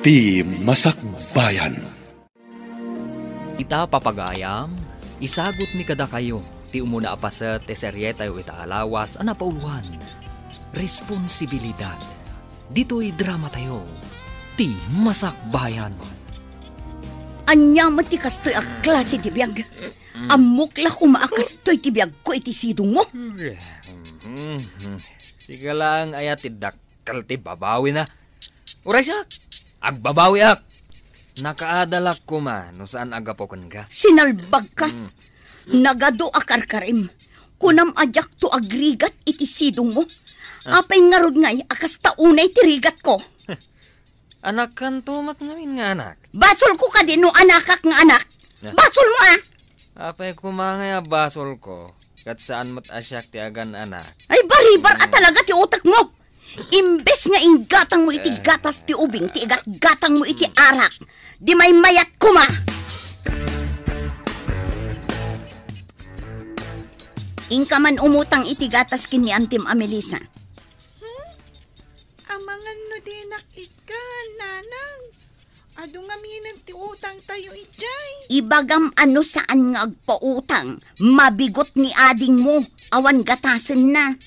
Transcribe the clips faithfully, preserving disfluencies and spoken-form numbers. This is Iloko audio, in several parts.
Ti Masakbayan. Ita, papagayam, isagutmi kadakayo ti umuna a paset ti serietayo ita a lawas a napauluan, Responsibilidad. Ditoy dramatayo, Ti Masakbayan. Ania met ti kastoy a klase ti biag? Ammok la koma a kastoy ti biagko iti sidongmo. Sika laeng aya ti dakkel ti babawina? Uray siak, agbabawiak. Nakaadalak koma no saan a gapu kenka. Sinalbagka. Mm. Nagadu a karkarim. Kunam a diakto agrigat iti sidongmo. Ah. Apay ngarud ngay a kasta unay ti rigatko? Anakkanto met ngamin nga anak. Basolko kadi no anakak nga anak? Ah. Basolmo, a? Apay koma ngay a basolko, ket saan met a siak ti agan-anak. Ay, baribar a talaga ti utekmo! Imbes nga inggatangmo iti gatas ti ubing ti igatgatangmo iti arak, di maymayat koma! Inka man umutang iti gatas ken ni Antim a Melissa. Hmm? Amangan no dinak ikkan, Nanang. Adu ngaminen ti utangtayo idiay. Ibagam a no saan nga agpautang, mabigot ni adingmo, awan gatasenna.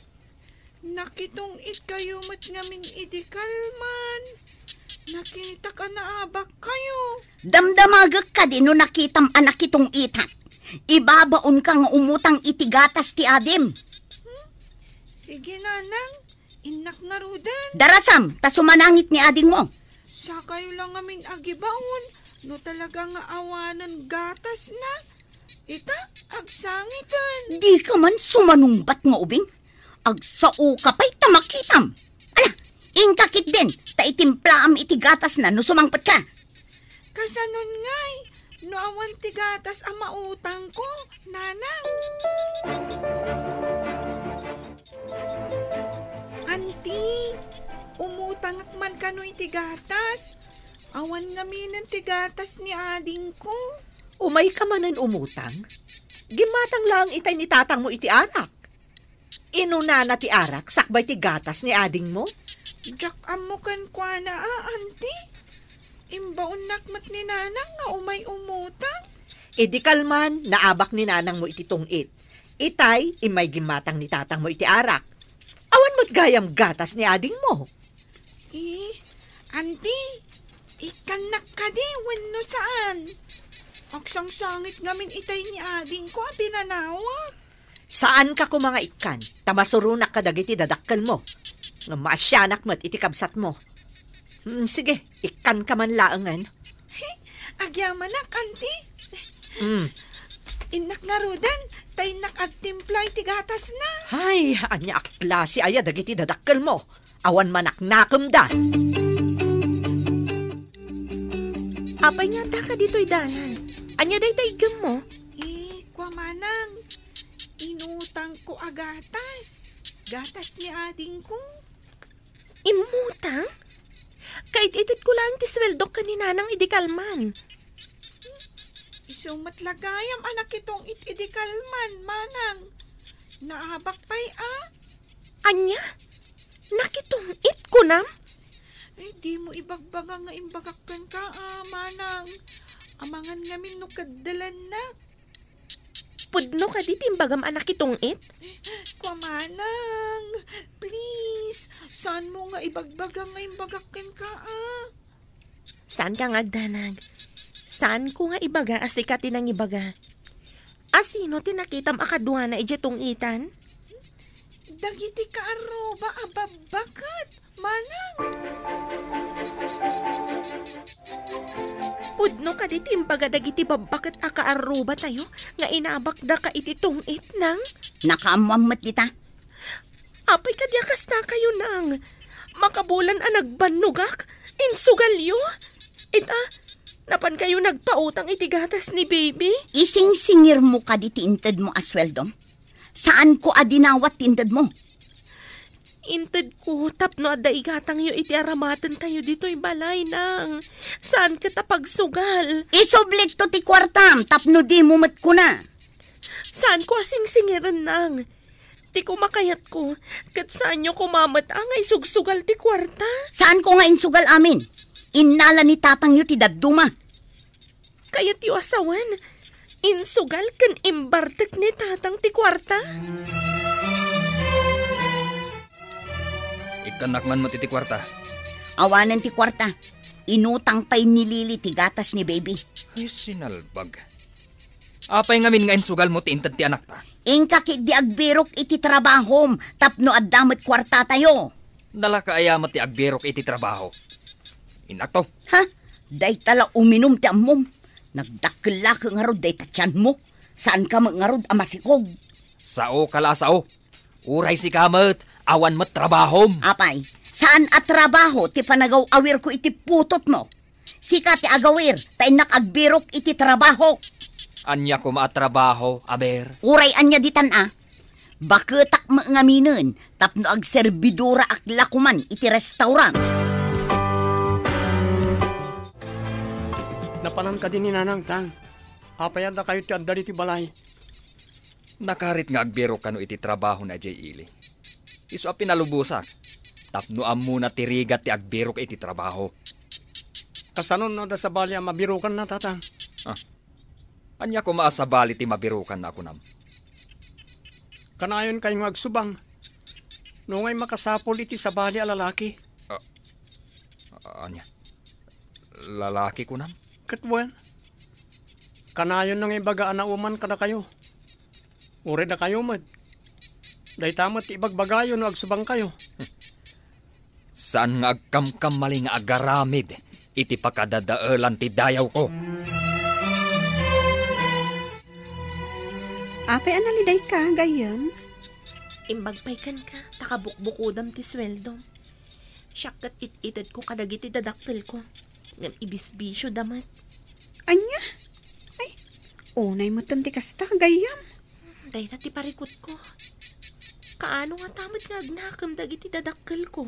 Nakitong-itkayo met ngamin idi kalman. Nakitak a naabakkayo. Damdamagek kadi no nakitam a nakitong-itak. Ibabaonka nga umutang iti gatas ti adim. Hmm? Sige, Nanang. Innak ngaruden. Darasam, ta sumanangit ni adingmo. Sakayo la ngamin agibaon, no talaga nga awanen gatasna. Ita, agsangiten. Dika man sumanungbat nga ubing. Agsao ka pay ta makitam. Ala, inka ketdin, ta itimplaam iti gatasna no sumangpetka. Kasanon ngay, no awan ti gatas a mautangko, Nanang? Anti, umutangak man kano iti gatas. Awan ngaminen ti gatas ni adingko. Umayka manen umutang? Gimmatang laeng itay ni tatangmo iti arak. Inunana ti arak sakbay ti gatas ni adingmo? Diak ammo kenkuana a, anti. Imbaonnak met ni Nanang nga umay umutang. Idi kalman, naabak ni Nanangmo iti tong-it. Itay, immay gimmatang ni tatangmo iti arak. Awan met gayam gatas ni adingmo. Eh, anti, ikkannak kadi wenno saan? Agsangsangit ngamin itay ni adingko a pinanawak. Saanka koma nga ikkan, ta masuronak kadagiti dadakkelmo. Ngem maasianak met iti kabsatmo. Hmm, sige, ikkanka man laengen. Agyamanak, anti. Hmm. Innak ngaruden, ta innak agtimpla iti gatasna. Ay, ania a klase aya dagiti dadakkelmo? Awan manaknakemda. Apay nga addaka ditoy dalan? Ania dayta iggemmo? Eh, kua manang, inutangko a gatas. Gatas ni adingko. Immutang? Kait-itedko laeng ti sueldok ken ni Nanang idi kalman. Isu met la gayam a nakitong-it idi kalman, manang. Naabak pay a? Ania? Nakitong-it, kunam? Ay, dimo ibagbaga nga imbagak kenka, a, manang. Amangan ngamin no kaddalannak. Pudno kadi ti imbagam a nakitong-it? Kua manang, please, saanmo nga ibagbaga nga imbagak kenka, a? Saanka nga agdanag. Saanko nga ibaga a sika ti nangibaga. A sino ti nakitam a kaduana idiay tong-itan? Dagiti kaarruba a babbaket, manang. Pudno kadi ti imbaga dagiti babbaket a kaarrubatayo nga inabakdaka iti tong-it, nang? Nakaammoam met dita. Apay kadi a kastakayo, nang? Makabulan a nagbannogak, insugalyo. Ita, napankayo nagpautang iti gatas ni baby? Isingsingirmo kadi ti intedmo a sueldom? Saanko a dinawat ti intedmo. Intedko tapno adda igatangyo iti aramatentayo ditoy balay, nang. Saan ket a pagsugal. Isublikto ti kuartam tapno dimo met kuna. Saanko a singsingiren, nang. Ti kumakayatko, ket saanyo koma met a nga isugsugal ti kuarta. Saanko nga insugal amin. Innala ni tatangyo ti dadduma. Kayatyo a sawen, insugal ken imbartek ni tatang ti kuarta? Ikkannak man met iti kuarta. Awanen ti kuarta. Inutang pay ni Lily ti gatas ni baby. Ay, sinalbag. Apay ngamin nga insugalmo ti inted ti anakta? Inka ketdi agbirok iti trabahom tapno adda met kuartatayo. Nalaka aya met ti agbirok iti trabaho? Innakto. Ha? Dayta la uminum ti ammom. Nagdakkel la ngarud dayta tianmo. Saanka met ngarud a masikog. Saoka la a sao. Uray sika met, awan met trabahom. Apay, saan a trabaho ti panagaw-awirko iti putotmo? Sika ti agawir, ta innak agbirok iti trabaho. Ania koma a trabaho, aber? Uray ania ditan a? Baketak met ngaminen tapno agserbidoraak la koman iti restaurant. Napanan kadi ni Nanang, Tang? Apay a dakayo ti adda ditoy balay? Nakarit nga agbirok kano iti trabaho na idiay ili. Isu a pinalubosak, tapno ammona ti rigat ti agbirok iti trabaho. Kasano no adda sabali a mabirokanna, Tatang? Ah, ania koma a sabali ti mabirokanna a kunam? Kanayon kay nga agsubang. No ngay makasapul iti sabali a lalaki. Ah, ania? Lalaki kunam? Ket wen, kanayon nga ibaga a nauman kadakayo. Uray dakayo met. Dayta met ti ibagbagayo no agsubangkayo. Saan nga agkamkamali nga agaramid iti pakadadaelan ti dayawko. Apay a nalidayka, gayyem? Imbag pay kenka, ta kabukbukodam ti sueldom. Siak ket it-itedko kadagiti dadakkelko, ngem ibisbisioda met. Ania? Ay, unay metten ti kasta, gayyem. Dayta ti parikutko. Kaano ngata met nga agnakem dagiti dadakkelko?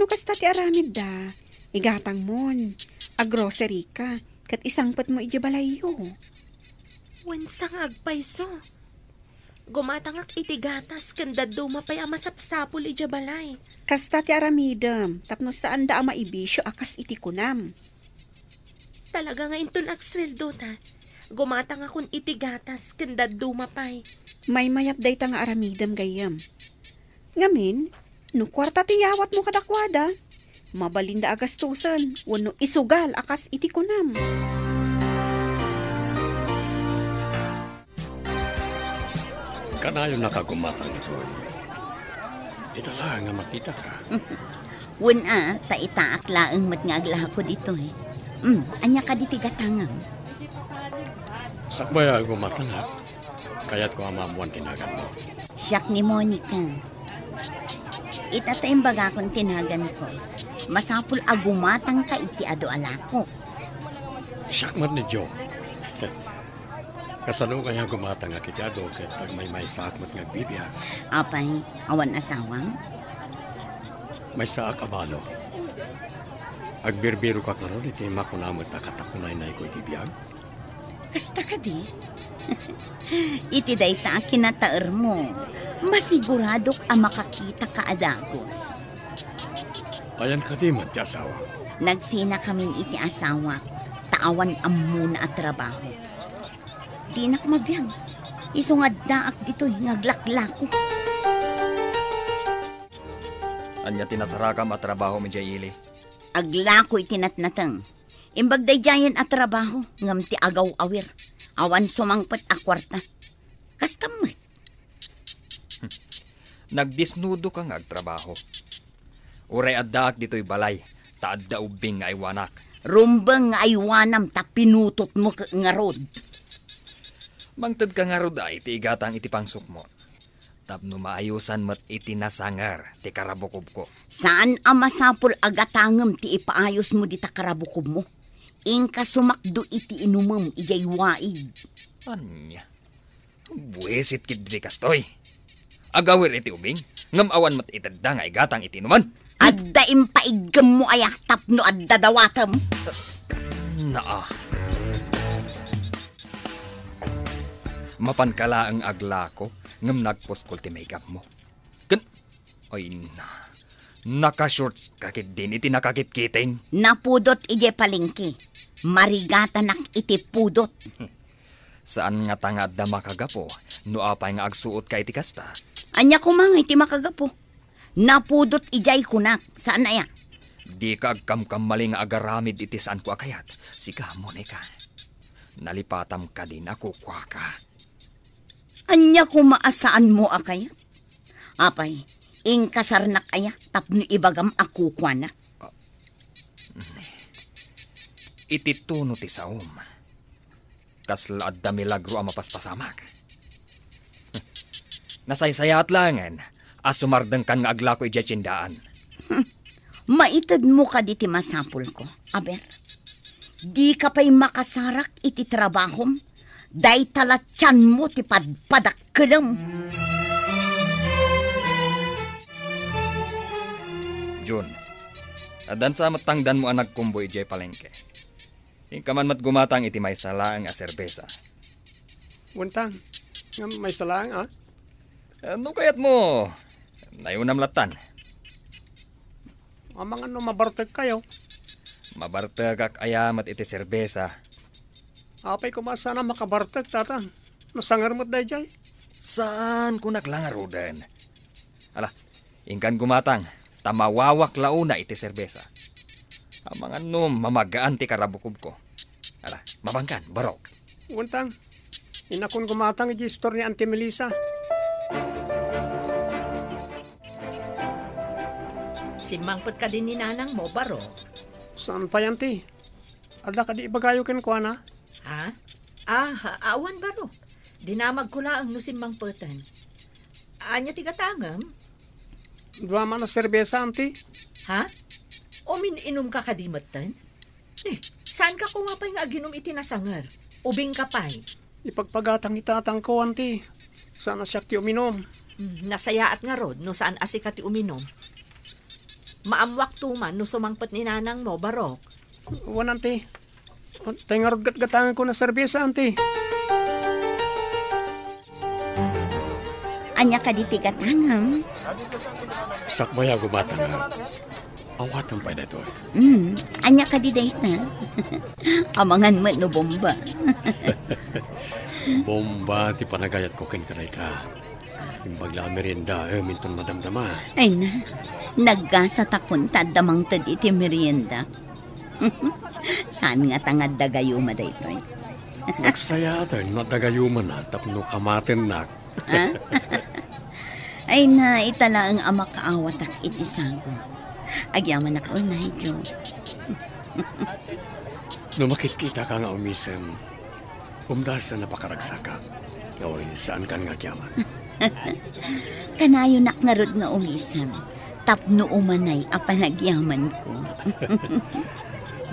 No kasta ti aramidda, igatangmon, agrocery ka, ket isangpetmo idiay balayyo. Wen, sangag payso. Gumatangak iti gatas ken dadduma pay a masapsapul idiay balay. Kasta ti aramidem tapno saanda a maibisio a kas iti kunam. Talaga nga inton agsueldo ta, gumatangakon iti gatas ken dadduma pay. Maymayat dayta nga aramidem, gayyem. Ngamin, no kuarta ti yawatmo kadakuada, mabalinda a gastusen wenno isugal a kas iti kunam. Kanayon a kagumatang ditoy. Ita laeng a makitaka. Wen a, ta itaak laeng met nga aglako ditoy. Mm, ania kadi ti gatangem? Sakbay a gumatangak, kayatko a maammoan ti naganmo. Siak ni Monica. Ita ta imbagakon ti naganko. Masapul a gumatangka iti adu a lako. Siak met ni Joe. Kasano kaya gumatangak iti adu ket agmaymaysaak met nga agbibiag? Apay, awan asawam? Maysaak a balo. Agbirbirokak ngarud iti makuna met a katakunaynayko iti biag. Kasta kadi? Iti dayta a kinataermo, masiguradok a makakitaka a dagus. Ayan kadi met ti asawa? Nagsinakamin iti asawak, ta awan ammona a trabaho. Dinak mabiag. Isu nga addaak ditoy nga aglaklako. Ania ti nasarakam a trabahom idiay ili? Aglako iti natnateng. Imbag daydiayen a trabaho, ngem ti agaw-awir. Awan sumangpet a kuarta. Kasta met. Nagdisnudoka nga agtrabaho. Uray addaak ditoy balay, ta adda ubbing nga aywanak. Rumbeng nga aywanam ta pinutotmo ket ngarud. Mangtedka ngarud a iti igatang iti pangsukmo. Tapno maayosan met iti nasanger ti karabukobko. Saan a masapul a gatangem ti ipaayosmo dita karabukobmo. Inka sumakdo iti inumem idiay waig. Ania? Buisit ketdi kastoy. Agawir iti ubing, ngem awan met itedda nga igatang iti inuman. Adda impaiggemmo aya tapno adda dawatem? Naa. Mapanka laeng aglako, ngem nagpuskol ti maigapmo. Ken, ay na, Naka-shorts ka ketdin iti nakakitkiting? Napudot idiay palengke. Marigatanak iti pudot. Saan ngata nga adda makagapu no apay nga agsuotka iti kasta? Ania koma nga iti makagapu? Napudot idiay kunak, saan aya? Dika agkamkamali nga agaramid iti saanko a kayat. Sika, Monica. Nalipatam kadin a kukuaka. Ania koma a saanmo a kayat? Apay, inkasarnak aya tapno ibagam a kukuanak? Ah, iti tono ti saom, kasla adda milagro a mapaspasamak. Nasaysayaat laengen a sumardengkan nga aglako idiay tiendaan. Hmm. Maitedmo kadi ti masapulko, aber? Dika pay makasarak iti trabahom, dayta la tianmo ti padpadakkelem. Jun, addan sa met tangdanmo a nagkumbuy idiay palengke. Inka man met gumatang iti maysa laeng a serbesa. Wen tang, ngem maysa laeng, a? Eh, no kayatmo, nayunam lattan. Amangan no mabartekkayo. Mabartekak aya met iti serbesa? Apay koma saan a makabartek, tatang? Nasanger met daydiay. Saan, kunak la ngaruden. Ala, inkan gumatang, ta mawawak la una iti serbesa. Amangan no mamagaan ti karabukobko. Ala, mabangkan, barok. Wen tang, innakon gumatang iti store ni Auntie Melissa. Simmangpet kadi ni nanangmo, barok? Saan pay, Auntie. Adda kadi ibagayo kenkuana? Ha? Ah, awan, barok. Dinamagko laeng no simmangpeten. Ania ti gatangem? Dua man a serbesa, Auntie. Ha? Umin-inumka kadi metten? Eh, saanka koma pay nga aginum iti nasanger? Ubingka pay. Ipagpagatang ni tatangko, Auntie. Saan a siak ti uminum. Hmm, nasayaat ngarud no saan a sika ti uminum. Maammoak tuman no sumangpet ni nanangmo, barok. Wen, Auntie. Tay ngarud gatgatangenko na serbesa, Auntie. Ania kadi ti gatangem? Sakbay a gumatang. Awatem pay daytoy. Mm, ania kadi dayta? Amangan met no bomba. Bomba ti panagayatko kenka dayta. Imbag la a meriendaem inton madamdama. Ay na, naggasatakon ta adda mangted iti merienda. Saan ngata nga adda gayuma daytoy? Nagsayaaten no adda gayumana tapno kamatennak. Ah? Ay na, ita laeng a makaawatak iti sago. Agyamanak unay, Jo. No makitkitaka nga umisen, umdasan a pakaragsakak. Ngem saankan nga agyaman. Kanayonak ngarud nga umisen, tapno umanay a panagyamanko.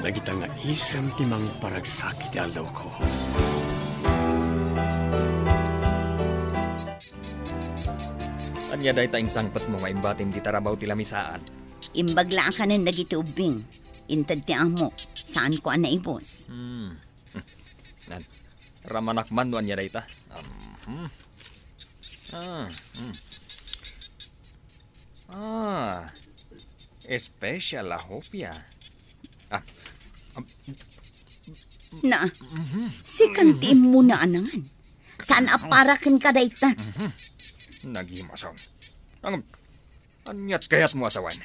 Dagita nga isem ti mangparagsak iti aldawko. Ania dayta insangpetmo nga imbatim ti tarabaw ti lamisaan? Imbag la a kanen dagiti ubbing. Inted ti amok, saanko a naibus. Hmm. Nan, ramanak man no ania dayta. Um, hmm. Ah, hmm. Ah, special a hopia. Ah, um, Na, mhm. Sikan ti immuna a nangan. Saan a para kenka dayta? Mhm. Nagimasom. Ang, aniat kayatmo a sawen?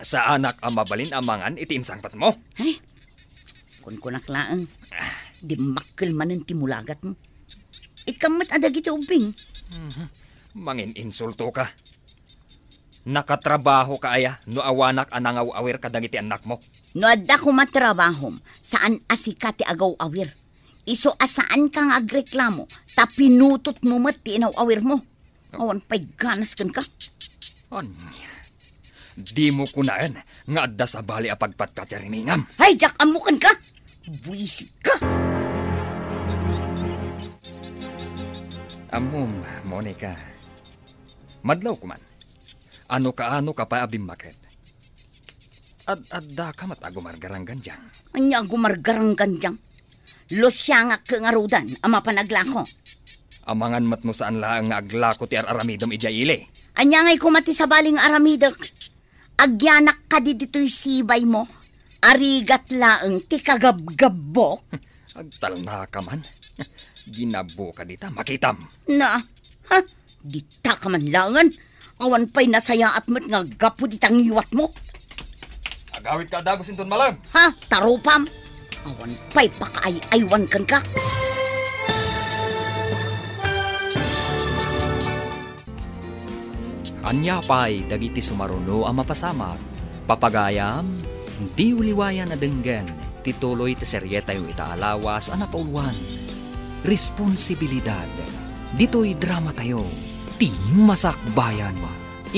Saanak a mabalin a mangan iti insangpetmo? Ay, kunkunak laeng. Ah. Dimmakkel manen ti mulagatmo. Ikkan met a dagiti ubbing. Mhm. Mangin-insulto ka. Nakatrabaho ka aya no awanak a nangaw-awir kadagiti annakmo? No adda koma trabahom, saan a sika ti agaw-awir. Isu a saanka nga agreklamo, ta pinutotmo met ti inaw-awirmo. Awan pay ganas kenka. Ania? Dimo kunaen nga adda sabali a pagpatpatirimingan. Ay, diak ammo kenka! Buisit ka! Ammom, Monica. Madlaw koman. Ano kaano ka pay a bimmaket? Ad-adda ka met a gumargaranggandiang. Ania a gumargaranggandiang? Lusiangak ket ngaruden a mapan aglako. Amangan met no saan laeng nga aglako ti ar-aramidem idiay ili. Ania ngay koma ti sabali nga aramidek? Agyanak kadi ditoy sibaymo? Arigat laeng ti kagabgabbok? Agtalnaka man. Ginabuka dita, makitam. Na, ha? Dita ka man laengen. Awan pay nasayaat met nga gapu dita ngiwatmo. Agawidka a dagus inton malem. Ha? Tarupam? Awan pay pakaay-aywan kenka. Ania pay dagiti sumaruno a mapasamak? Papagayam, diyo liwayan a denggen ti tuloy ti serietayo ita a lawas a napauluan, Responsibilidad. Ditoy dramatayo, Ti Masakbayan.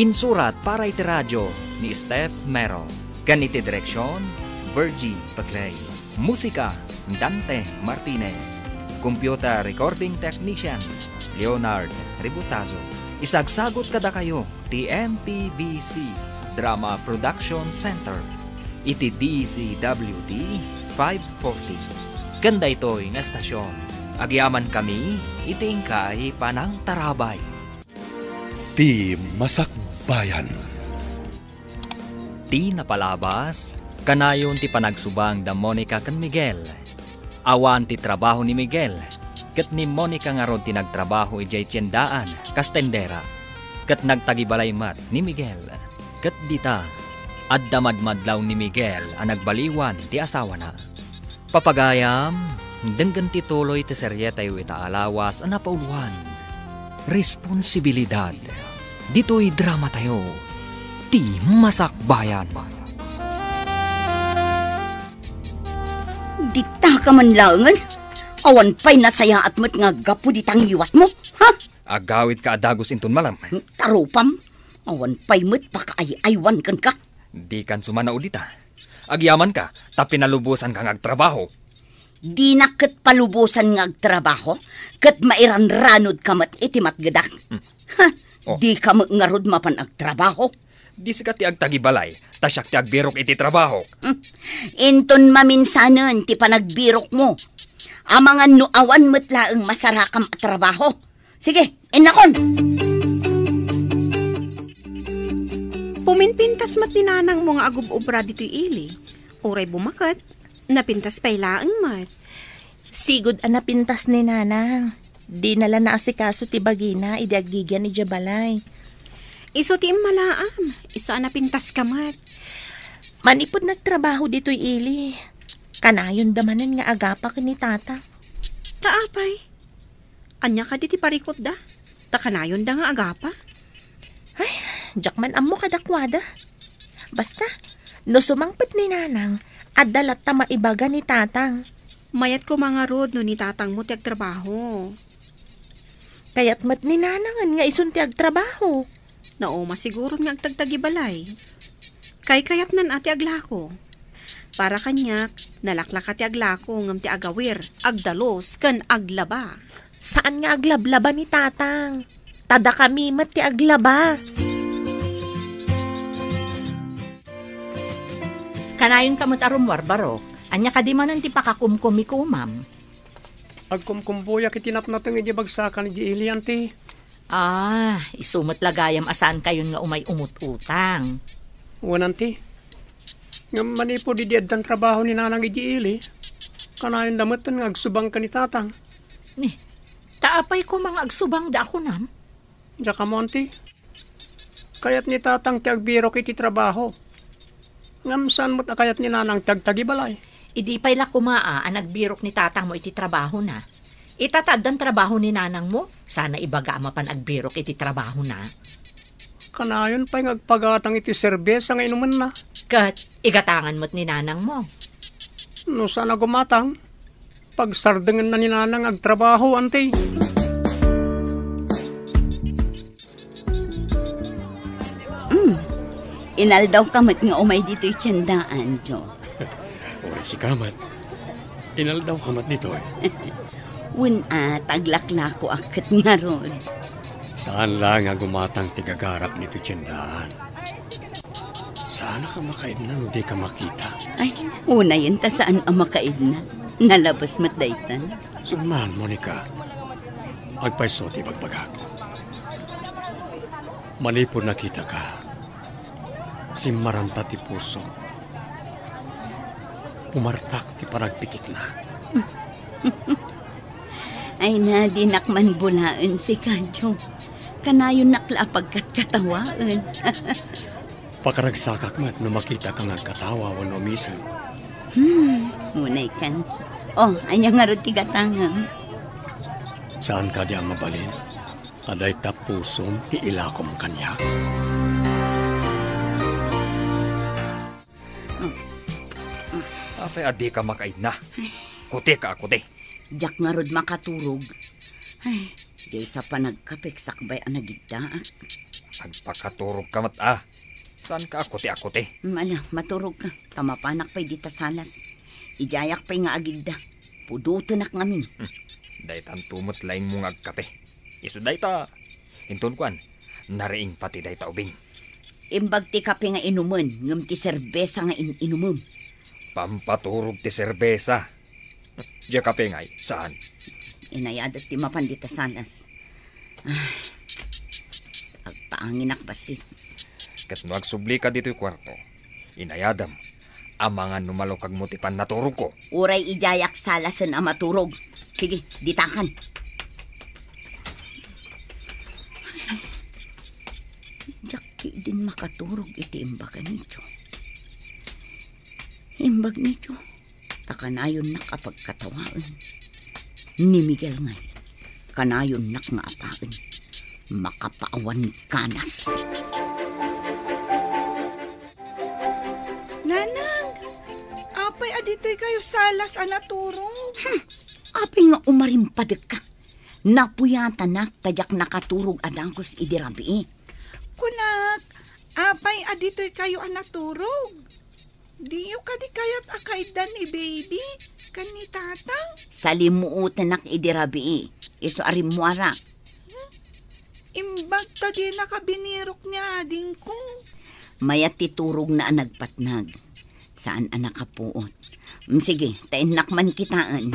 Insurat para iti radio ni Steph Merrill, ken iti direksion, Virgie Pagray. Musika, Dante Martinez. Computer recording technician, Leonard Ributazo. Isagsagot kadakayo ti M P B C Drama Production Center iti D Z W T five forty. Ken daytoy nga estasion, agyamankami iti inkay panangtarabay. Ti Masakbayan. Ti napalabas, kanayon ti panagsubang da Monica ken Miguel. Awan ti trabaho ni Miguel, ket ni Monica ngarud ti nagtrabaho idiay tiendaan kas tendera, ket nagtagibalay met ni Miguel. Ket dita, adda madmadlaw ni Miguel a nagbaliwan ti asawana. Papagayam, denggen ti tuloy ti serietayo ita a lawas a napauluan, Responsibilidad. Ditoy dramatayo, Ti Masakbayan. Dita ka man laengen? Awan pay nasayaat met nga gapu dita ngiwatmo? Ha? Agawidka a dagus inton malem. Tarupam, awan pay met pakaay-aywan kenka. Dikan sumanao dita. Agyamanka, ta pinalubosanka nga agtrabaho. Dinak ket palubosan nga agtrabaho, ket mairanranodka met iti matgedak. Hmm. Ha? Oh. Dika met ngarud mapan agtrabaho? Di sika ti agtagibalay, ta siak ti agbirok iti trabaho. Hmm. Inton maminsanen ti panagbirokmo. Amangan no awan met laeng masarakam a trabaho. Sige, innakon! Puminpintas met ni nanangmo nga agub-ubra ditoy ili. Uray bumaket, napintas pay laeng met. Sigud a napintas ni nanang. Dina la naasikaso ti bagina idi aggigyan idiay balay. Isu ti immalaam, isu a napintaska met. Manipud nagtrabaho ditoy ili, kanayonda manen nga agapa ken ni tata. Ta apay? Ania kadi ti parikutda? Ta kanayonda nga agapa? Ay, diak man ammo kadakuada. Basta, no sumangpet ni nanang, adda latta maibaga ni tatang. Mayat koma ngarud no ni tatangmo ti agtrabaho. Kayat met ni nanangen nga isun ti agtrabaho. Nauma siguron nga agtagtagibalay. Kaykayatnan a ti aglako. Para kaniak, nalaklaka ti aglako ngem ti agawir, agdalus, ken aglaba. Saan nga aglablaba ni tatang? Ta dakami met ti aglaba. Kanayonka met a rummuar, Barok. Ania kadi manen ti pakakumkumikomam? Agkumkumboyak iti natnateng idiay bagsakan idiay ili, anti. Ah, isu met la gayam a saankayon nga umay umut-utang. Wen, anti. Ngem manipud idi addan trabaho ni nanang idiay ili, kanayonda metten nga agsubang ken ni tatang. Ni, ta apay koma nga agsubangda a kunam? Diak ammo, anti. Kayat ni tatang ti agbirok iti trabaho. Ngem saan met a kayat ni nanang ti agtagibalay. Idi pay la koma a, a nagbirok ni tatangmo iti trabahona. Ita ta addan trabaho ni nanangmo, sana ibaga a mapan agbirok iti trabahona. Kanayon pay nga agpagatang iti serbesa nga inumenna. Ket igatangan met ni nanangmo. No saan a gumatang, pagsardengenna ni nanang agtrabaho, anti. Mm. Inaldawka met nga umay ditoy tiendaan, Jo. Uray sika met. Inaldawka met ditoy. Wen a, ta aglaklakoak ket ngarud. Saan la nga gumatang ti gagarak ditoy tiendaan. Saanka a makaidna no dika makita? Ay, unayen ta saan a makaidna. Nalabas met daytan. Saan man, Monica? Agpayso ti ibagbagak. Manipud nakitaka, simmaranta ti pusok. Pumartak ti panagpitikna. Ay na, dinak man bulaen sika, Jo. Kanayonnak la a pagkatkatawaen. Pakaragsakak met no makitak nga agkatawa wenno umisem. Hmm, unay kan. Oh, ania ngarud ti gatangem? Saan kadi a mabalin a dayta pusom ti ilakom kaniak? Apay a dika makaidna? Kutika a kuti. Diak ngarud makaturog. Ay, diay sa panagkapek sakbay a nagiddaak. Agpakaturogka met a. Saanka a kuti a kuti. Mm, ala, maturogka. Ta mapanak pay dita salas. Idiayak pay nga agidda. Pudotenak ngamin. Hmm. Daytanto met laingmo nga agkape. Isu dayta, inton kuan, nariing pati dayta ubing. Imbag ti kape nga inumen, ngem ti serbesa nga in-inumem. Pampaturog ti serbesa. Dia kape ngay, saan? Inayadek ti mapan dita salas. Ah, agpaanginak bassit. Ket no agsublika ditoy kuarto, inayadem, amangan no malukagmo ti pannaturogko. Uray idiayak salasen a maturog. Sige, ditakan. Diak ketdin makaturog iti imbaga ni Jo. Imbag ni Jo, ta kanayonnak a pagkatawaen. Ni Miguel ngay, kanayonnak nga apaen. Makapaawan ganas. Nanang, apay a ditoy kayo salas a naturog? Hmm, apay nga umarimpadekka? Napuyatanak ta diak nakaturog a dagus idi rabii. Kunak, apay a ditoy kayo a naturog? Diyo kadi kayat a kaiddan ni baby ken ni tatang? Salimuotenak idi rabii, isu a rimmuarak. Hmm? Imbag ta dinaka binirok ni adingko. Mayat ti turogna a nagpatnag. Saan a nakapuot. Mm, sige, ta innak man kitaen.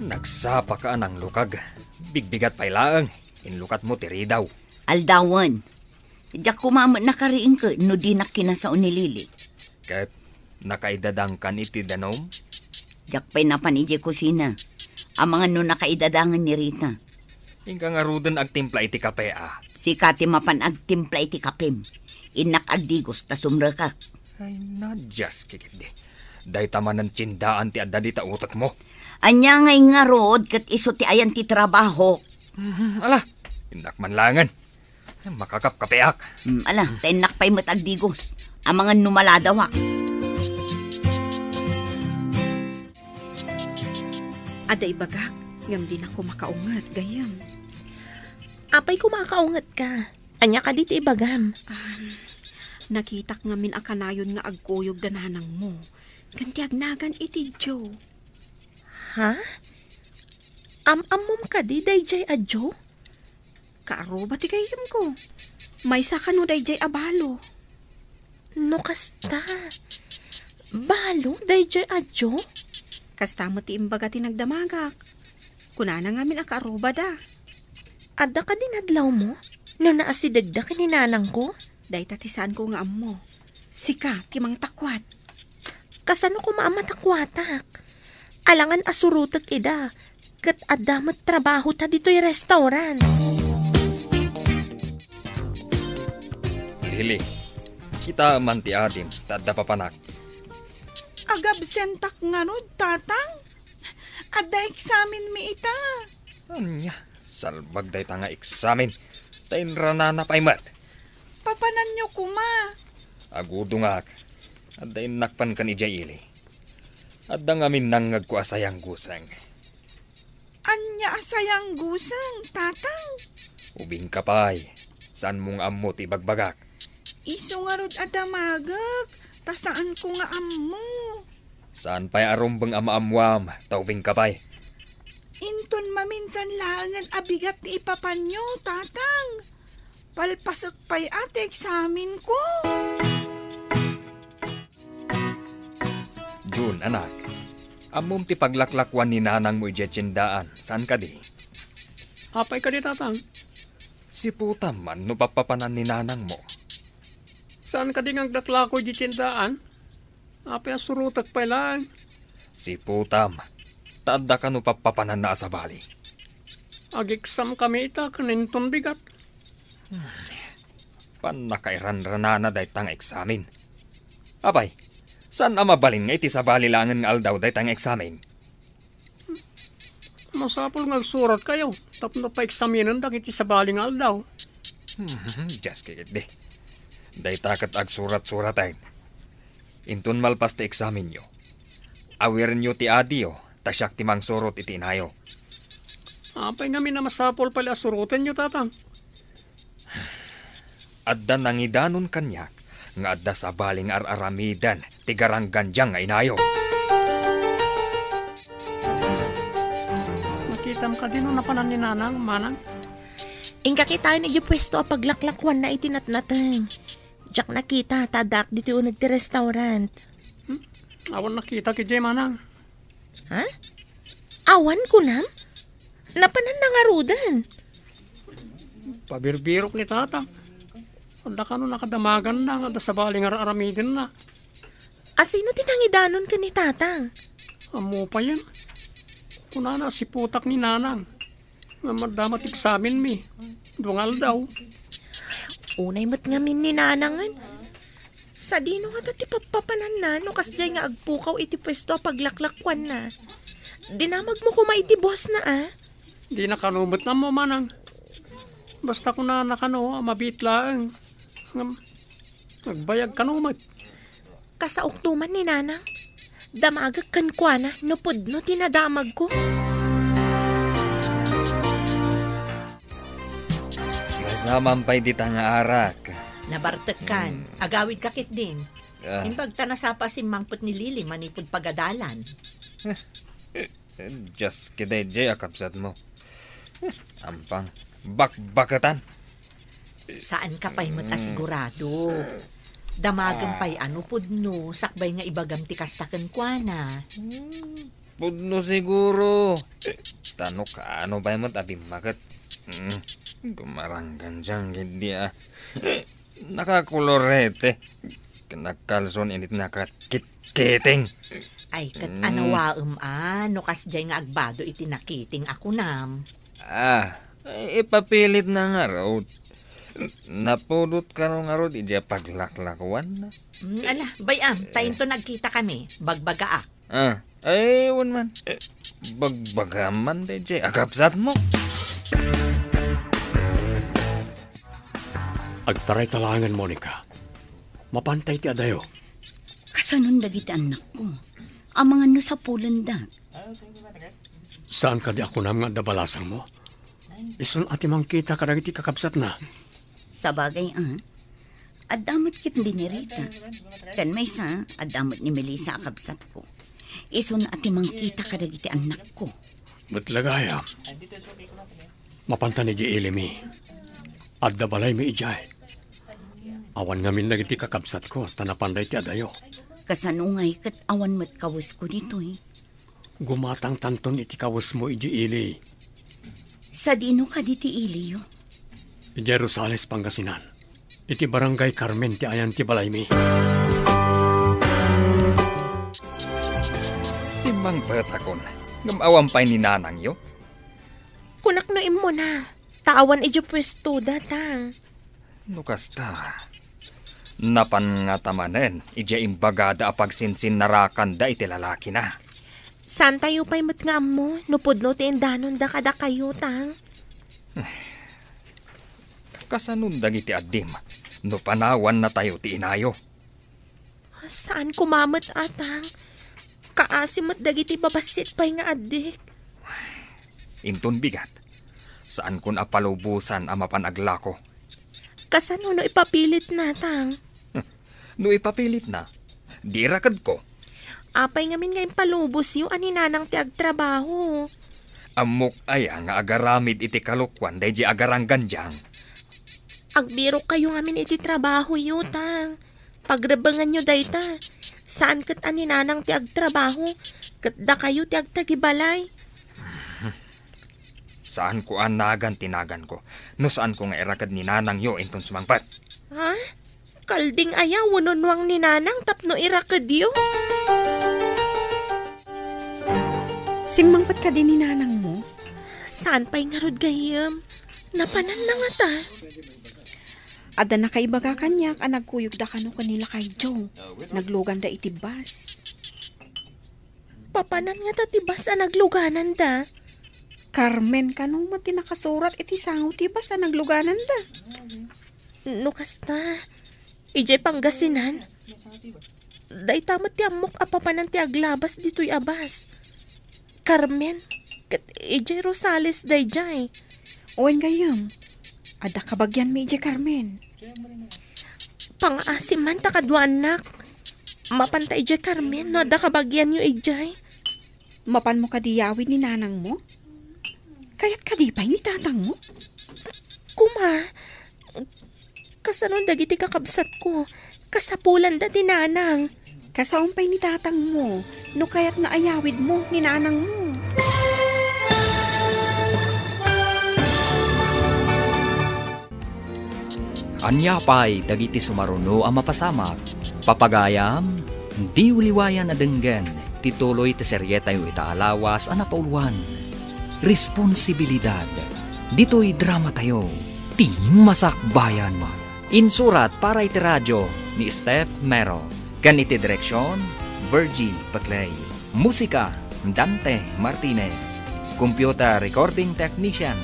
Nagsapaka a nanglukag. Bigbigat pay laeng. Inlukatmo ti ridaw. Aldawen. Diak koma met nakariingka no dinak kinasao ni Lily. Ket nakaidadangkan iti danum? Diak pay napan idiay kusina. Amangan no nakaidadangan ni Rita. Inka ngaruden agtimpla iti kape a. Sika ti mapan agtimpla iti kapem. Innak agdigos ta sumrekak. Ay, nadias kikitdi. Dayta manen tiendaan ti adda dita utekmo. Ania ngay ngarud ket isu ti ayan ti trabahok? Mhm, ala, innak man laengen. Makakapkapeak. Hmm, ala, ta innak pay met agdigos. Amangan no maladawak. Adda ibagak, ngem dinak koma kaunget, gayyem. Apay koma a kaungetka? Ania kadi ti ibagam? Um, nakitak ngamin a kanayon nga agkuyog da nanangmo. Ken ti agnagan iti Joe. Ha? Am-ammom kadi daydiay a Joe? Kaaruba ti gayyemko. Maysa kano daydiay a balo. No kasta, balo daydiay a Joe? Kasta met ti imbaga ti nagdamagak. Kunana ngamin a kaarubada. Adda kadi nadlawmo no naasidegda ken ni nanangko? Dayta ti saanko nga ammo. Sika ti mangtakuat. Kasano koma a matakuatak? Alangan a surotek ida, ket adda met trabahota ditoy restaurant. Lily, kitaem man ti adim ta adda papanak. Agabsentak ngarud, Tatang? Adda eksamenmi ita. Ania, salbag dayta nga eksamen, ta inranana pay met. Papananyo koma. Agudongak. Adda innak pan ken idiay ili. Adda ngamin nangngegko a sayangguseng. Ania a sayangguseng, Tatang? Ubingka pay. Saanmo nga ammo ti ibagbagak? Isu ngarud a damagek, ta saanko nga ammo. Saan pay a rumbeng a maammoam, ta ubingka pay. Inton maminsan laengen a bigat ti ipapanyo, Tatang. Palpasek pay a ti eksamenko. June, anak, Ammom ti paglaklakuan ni nanangmo idiay tiendaan, saan kadi? Apay kadi, tatang? Siputam man no pappapanan ni nanangmo. Saan kadi nga aglaklako idiay tiendaan? Apay a surotek pay laeng? Siputam, ta adda kano pappapananna a sabali. Ag-exam kami ita, ken inton bigat. Pannakairanranana dayta nga eksamen. Apay, saan a mabalin nga iti sabali laengen nga aldaw dayta nga eksamen? Masapul nga agsuratkayo tapno paeksamenendak iti sabali nga aldaw. Hmm, just kidding. Dayta ket agsurat-suraten. Inton malpas ti eksamenyo, awirenyo ti adiyo, ta siak ti mangsurot iti inayo. Apay ngamin a masapul pay a surotenyo, tatang? Adda nangidanon kaniak nga adda sabali nga ar-aramiden ti garanggandiang nga inayo. Nakitam kadi no napanan ni nanang, manang? Inka kitaen idiay puesto a paglaklakuanna iti natnateng. Diak nakita ta addaak ditoy uneg ti restaurant. Hmm? Awan nakitak idiay, manang. Ha? Awan kunam? Napananna ngaruden? Pabirbirok ni tatang. Adda kano nakadamaganna nga adda sabali nga ar-aramidenna. Asino ti nangidanon ken ni tatang? Ammo payen. Kunana a siputak ni nanang. Ngem adda met eksamenmi. Dua nga aldaw. Unay met ngamin ni nanangen. Sadino ngata ti pappapananna no kasdiay nga agpukaw iti puesto a paglaklakuanna? Dinamagmo koma iti bossna, a? Dina kano met ammo, manang. Basta kunana kano a mabiit laeng. Ngem, agbayag kano met. Kasaokto man ni nanang. Damagek kenkuana no pudno ti nadamagko. Masaman pay dita nga arak. Nabartekkan. Hmm. Agawidka ketdin. Ah. Imbag ta nasapa a simmangpet ni Lily manipud pagadalan. Just kidaydiay a kabsatmo. Ampang bakbaketan. Saanka pay met a sigurado. Damagem pay a no pudno, sakbay nga ibagam ti kasta kenkuana. Hmm, pudno siguro. Ta no kaano pay met a bimmaket. Hmm, gumaranggan diang giddi a. Nakakolorete. Ken nagkalson init nakakitkiting. Ay, ket anawaem a, no kasdiay nga agbado iti nakiting a kunam. Ah, ipapilitna ngarud. Napudot kano ngarud idiay paglaklakuanna. Mm, ala, bay-am, ta inton nagkitakami, bagbagaak. Ah, ay, wen man. Bagbagam man daydiay a kabsatmo. Agtaray ta laengen, Monica. Mapanta iti adayo. Kasanon dagiti annakko? Amangan no sapulenda. Saan kadi a kunam nga adda balasangmo? Isun a ti mangkita kadagiti kakabsatna. Sabagay a, adda met ket ni Rita. Ken maysa, adda met ni Melissa a kabsatko. Isun a ti mangkita kadagiti annakko. Met la gayam. Mapanta idiay ilimi. Adda balaymi idiay. Awan ngamin dagiti kakabsatko, ta napanda iti adayo. Kasano ngay ket awan met kawesko ditoy? Gumatangtanton iti kawesmo idiay ili. Sadino kadi ti iliyo? Idiay Rosales, Pangasinan. Iti Barangay Carmen ti ayan ti balaymi. Simmangpetakon, ngem awan pay ni nanangyo? Kunak no immuna, ta awan idiay puestoda, tang. No kasta, napan ngata manen idiay imbagada a pagsinsinnarakanda iti lalakina. Saantayo pay met nga ammo no pudno ti indanonda kadakayo, tang? Kasanon dagiti addim no panawannatayo ti inayo? Saan koma met, a, tang. Kaasi met dagiti babassit pay nga addik. Inton bigat, saankon a palubosan a mapan aglako. Kasano no ipapilitna, tang? No ipapilitna, di rakedko. Apay ngamin nga impalubosyo a ni nanang ti agtrabaho? Ammok aya nga agaramid iti kalokuan daydiay agaranggandiang? Agbirokkayo ngamin iti trabahoyo, tang. Pagrebbenganyo dayta. Saan ket a ni Nanang ti agtrabaho, ket dakayo ti agtagibalay. Saanko a nagan ti naganko no saanko nga iraked ni Nanangyo inton sumangpet. Ha? Kalding aya wenno nuang ni Nanang tapno irakedyo? Simmangpet kadi ni Nanangmo? Saan pay ngarud gayyem. Napananna ngata. Adda nakaibaga kaniak a nagkuyogda kano ken ni Lakay Joe. Nagluganda iti bus. Papanan ngata ti bus a naglugananda? Carmen kano met ti nakasurat iti sango ti bus a naglugananda. No kasta, idiay Pangasinan, dayta met ti ammok a papanan ti aglabas ditoy a bus. Carmen, ket idiay Rosales daydiay. Wen gayyem, adda kabagianmi idiay Carmen. Pangaasim man ta kaduaannak. Mapanta idiay Carmen no adda kabagianyo idiay. Mapanmo kadi yawid ni Nanangmo? Kayat kadi pay ni Tatangmo? Kuma, kasano dagiti kakabsatko? Kasapulanda ti Nanang. Kasaom pay ni Tatangmo, no kayatna a yawidmo ni Nanangmo. Ania pay dagiti sumaruno a mapasamak? Papagayam, diyo liwayan a denggen ti tuloy ti serietayo ita a lawas a napauluan, Responsibilidad. Ditoy dramatayo, ti Masakbayan. Insurat para iti radio ni Steph Mero, ken iti direksion, Virgie Paclay. Musika, Dante Martinez. Computer recording technician,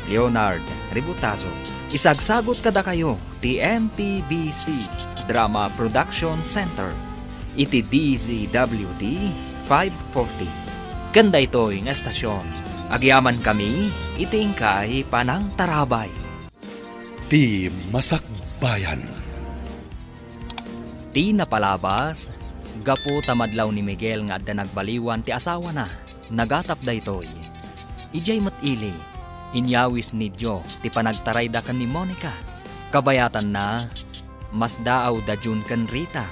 Leonard Ributazo. Isagsagut kadakayo ti M P B C Drama Production Center iti D Z W T five forty. Ken daytoy nga estasion, agyamankami iti inkay panangtarabay. Ti Masakbayan. Ti napalabas, gapu ta madlaw ni Miguel nga adda nagbaliwan ti asawana, nagatap daytoy. Idiay met ili, inyawis ni Joe ti panagtarayda ken ni Monica. Kabayatanna, masdaawda June ken Rita,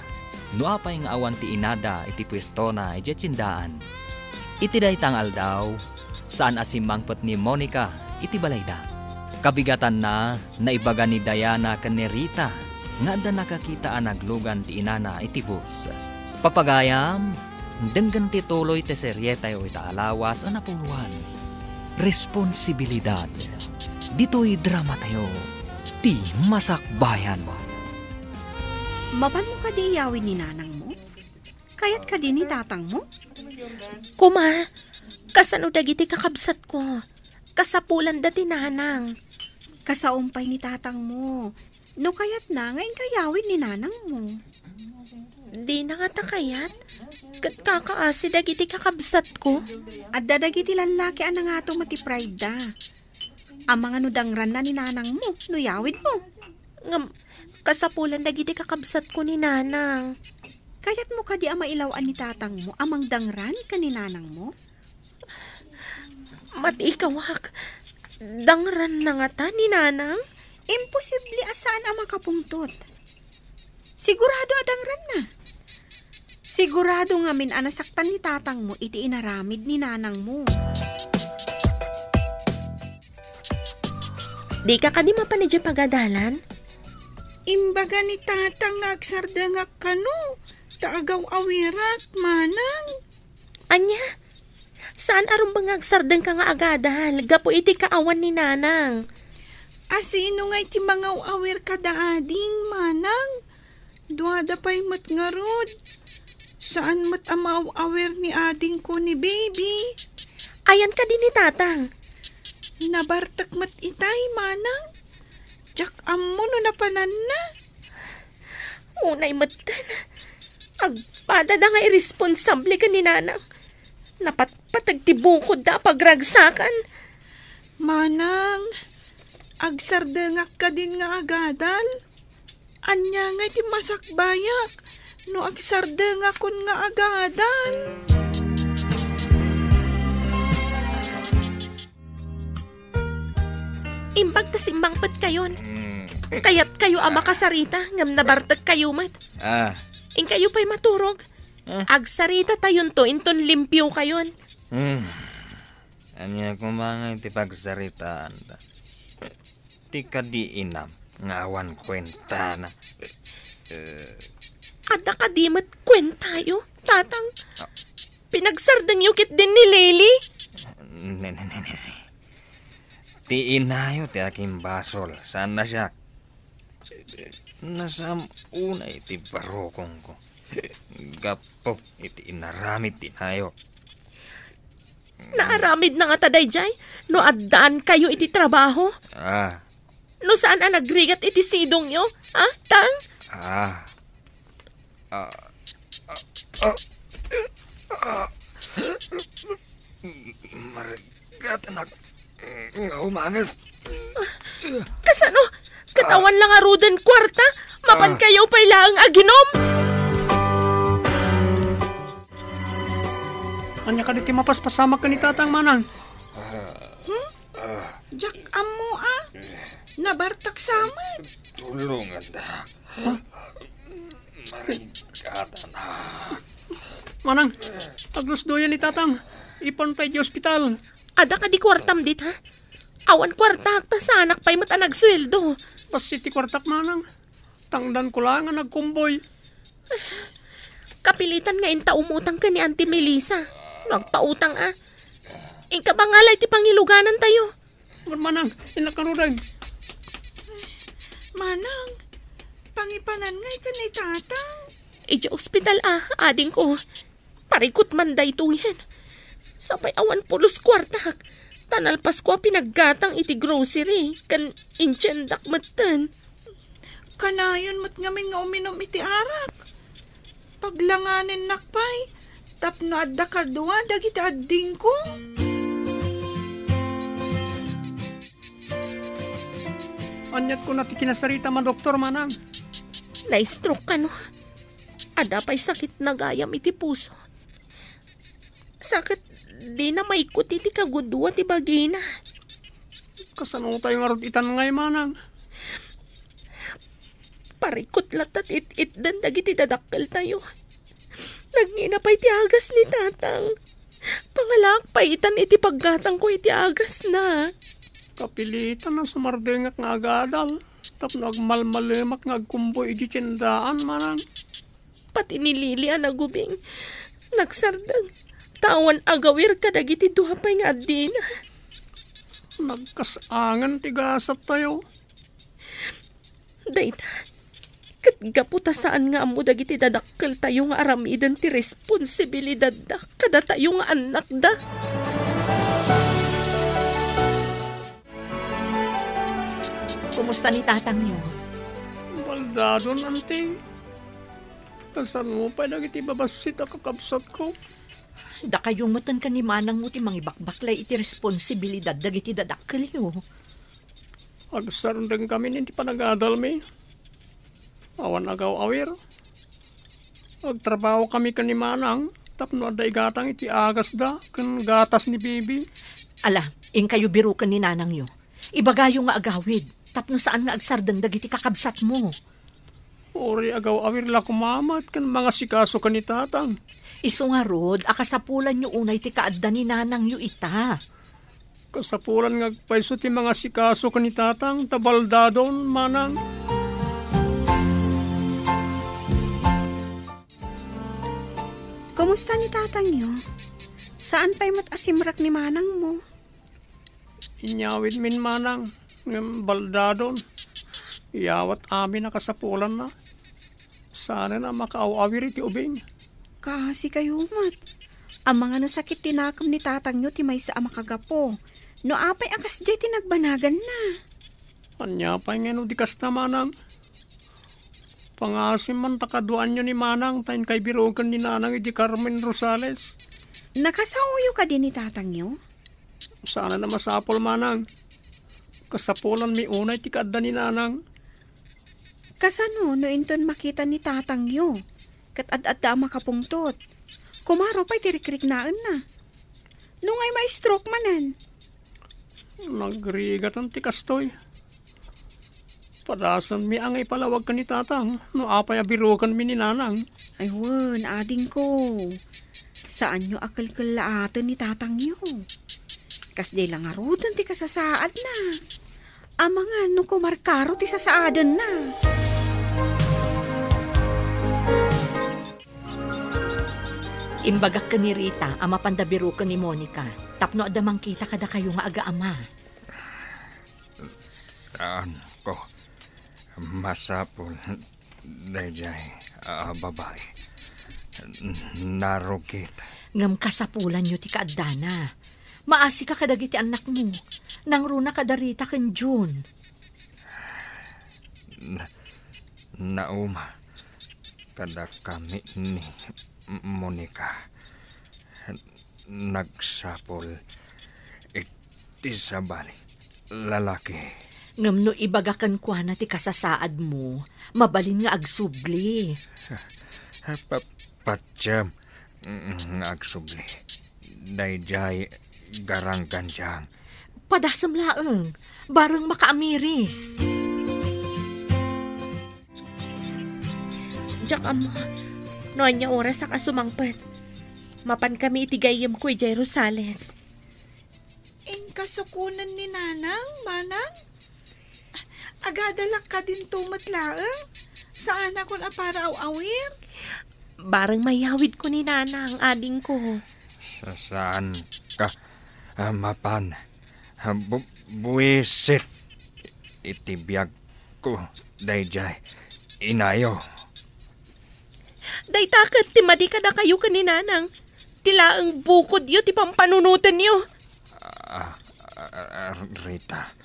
no apay nga awan ti inada iti puestona idiay tiendaan. Iti dayta nga aldaw, saan a simmangpet ni Monica iti balayda. Kabigatanna, naibaga ni Diana ken ni Rita nga adda nakakita a naglugan ti inana iti bus. Papagayam, denggen ti tuloy ti serietayo ita a lawas a napuloan. Responsibilidad. Ditoy dramatayo, ti Masakbayan. Mapanmo kadi iyawid ni nanangmo? Kayat kadi ni tatangmo? Kuma, kasano dagiti kakabsatko? Kasapulanda ti nanang. Kasaom pay ni tatangmo. No kayatna nga inka iyawid ni nanangmo. Dina ngata kayat? Ket kakaasi dagiti kakabsatko? Adda dagiti lallaki a nangato met ti pride da. Amangan no dangranna ni nanangmo no iyawidmo. Ngem, kasapulan dagiti kakabsatko ni nanang. Kayatmo kadi a mailaw-an ni tatangmo a mangdangran ken ni nanangmo? Mati kawak, dangranna ngata ni nanang? Imposible a saan a makapungtot. Sigurado a dangranna. Sigurado ngamin a nasaktan ni tatangmo iti inaramid ni nanangmo. Dika kadi mapan idiay pagadalan? Imbaga ni tatang nga agsardengak kano, ta agaw-awirak, manang. Ania? Saan a rumbeng nga agsardengka nga agadal gapu iti kaawan ni nanang? Asino ngay ti mangaw-awir kada ading, manang? Duada pay met ngarud. Saan met a maaw-awir ni adingko ni baby. Ayan kadi ni tatang? Nabartek met itay, manang. Diak ammo no napananna. Unay metten, agpadada nga irresponsable ken ni nanang. Napatpateg ti bukodda a pagragsakan. Manang, agsardengak kadin nga agadal? Ania ngay ti masakbayak no agsardengakon nga agadal? Imbag ta simmangpetkayon. Hmm. Kayatkayo a makasarita, ngem nabartekkayo met. Ah. Inkayo pay maturog. Ah. Agsaritatayon to inton limpiokayon. Hmm. Ania koma ngay ti pagsaritaanta? Ti kadi inam nga awan kuentana. Eh. Adda kadi met kuentayo, Tatang? Ah. Pinagsardengyo ketdin ni Lily? Ne, ne, ne, ne, ne. Ti inayo ti akimbasol, saan a siak. Nasaam unay ti barukongko gapu iti inaramid ti inayo. Naaramidna ngata daydiay no addaankayo iti trabaho? Ah. No saan a nagrigat iti sidongyo, ha, Tang? Ah. Ah. Ah. Ah. Ah. Marigatanak nga umanges. Kasano? Ket awan la ngaruden kuarta? Mapankayo pay laeng aginom? Ania kadi ti mapaspasamak ken ni Tatang, Manang? Hmm? Diak ammo a. Nabartak sa met. Tulonganda. Marigatanak. Manang, aglusdoyan ni Tatang. Ipan pay iti ospital. Adda kadi kuartam dita? Awan kuartak ta saanak pay met a nagsueldo. Bassit ti kuartak, Manang. Tangdanko laeng a nagkumboy. Kapilitan nga inta umutang ken ni Auntie Melissa. No agpautang a. Inka bangala iti pangiluganantayo. Manang, innak ngaruden. Manang, pangipanan ngay ken ni Tatang. Idiay ospital a, adingko. Parikut man daytoyen. Sapay awan pulos kuartak. Ta nalpasko a pinaggatang iti grocery, ken intiendak metten. Kanayon met ngamin nga uminum iti arak. Paglanganennak pay, tapno adda kadua dagiti addingko. Aniat kuna ti kinasaritam a doktor, Manang? Na-stroke kano? Adda pay sakit na gayam iti puso. Sa ket dina maikut iti kagudua ti bagina. Kasano tayo ngarud itan ngay, Manang? Parikut latta ti it-itdan dagiti dadakkeltayo. Nagngina pay ti agas ni Tatang. Pangalaak pay itan iti paggatangko iti agasna. Kapilitan a sumardengak nga agadal tapno agmalmalemak nga agkumboy idiay tiendaan, Manang. Pati ni Lily a nagubing, nagsardeng, ta awan agawir kadagiti dua pay nga addina. Nagkas-angan ti gasattayo. Dayta, ket gapu ta saan nga ammo dagiti dadakkeltayo nga aramiden ti responsibilidadda kadatayo nga annakda. Kumusta ni tatangyo? Baldadon, Auntie. Kasano pay dagiti babassit a kakabsatko? Dakayo metten ken ni manangmo ti mangibakbaklay iti responsibilidad dagiti dadakkelyo. Agsardengkami iti panagadalmi. Awan agaw-awir. Agtrabahokami ken ni manang tapno adda igatang iti agasda ken gatas ni Bibi. Ala, inkayo biroken ni nanangyo. Ibagayo nga agawid tapno saan nga agsardeng dagiti kakabsatmo. Uray agaw-awir la koma met ken mangasikaso ken ni tatang. Isu ngarud a kasapulanyo unay ti kaadda ni nanangyo ita. Kasapulan nga agpayso ti mangasikaso ken ni tatang ta baldadon, manang. Kumusta ni tatangyo? Saan pay met a simrek ni manangmo? Inyawidmin, manang, ngem baldadon. Iyawat amin a kasapulanna. Saanen a makaaw-awir iti ubing. Kaasikayo met. Amangan a sakit ti nakem ni tatangyo ti maysa a makagapu. No apay a kasdiay ti nagbanaganna? Ania pay nga no di kasta, manang? Pangasim man ta kaduaanyo ni manang ta inkay biroken ni nanang idi Carmen Rosales. Nakasaoyo kadi ni tatangyo? Saan a masapul, manang. Kasapulanmi unay ti kaadda ni nanang. Kasano no inton makita ni tatangyo ket ad-adda a makapungtot? Kumaro pay ti rikriknaenna. No ngay ma-stroke manen? Nagrigatan ti kastoy. Padasenmi a nga ipalawag ken ni Tatang no apay a birokenmi ni Nanang. Ay wen, adingko. Saanyo a kelkellaten ni Tatangyo. Kasdi la ngaruden ti kasasaadna. Amangan no kumarkaro ti sasaadenna. Imbagak ken ni Rita a mapanda biroken ni Monica tapno adda mangkita kadakayo nga agaama. Saanko masapul daydiay a babai. Narugit. Ngem kasapulanyo ti kaaddana. Maasika kadagiti annakmo. Nangruna kada Rita ken Jun. Na-, nauma kadakami ni Monica. Nagsapul iti sabali lalaki. Ngem no ibaga kenkuana ti kasasaadmo, mabalin nga agsubli. Pa-, patiem nga agsubli. Daydiay garanggandiang. Padasem laeng, bareng makaamiris. Diak ammo no ania orasak a sumangpet. Mapankami iti gayyemko idiay Rosales. Inka sukonen ni Nanang, Manang? Agadalak kadinto met laeng? Saanakon a para aw-awir? Bareng mayawidko ni Nanang, adingko. Sa-, saanka a mapan? Bu-, buisit iti biagko daydiay, inayo. Dayta ket ti madi kadakayo ken ni Nanang. Ti laeng bukodyo ti pampanunotenyo. Ah, ah, ah, Rita.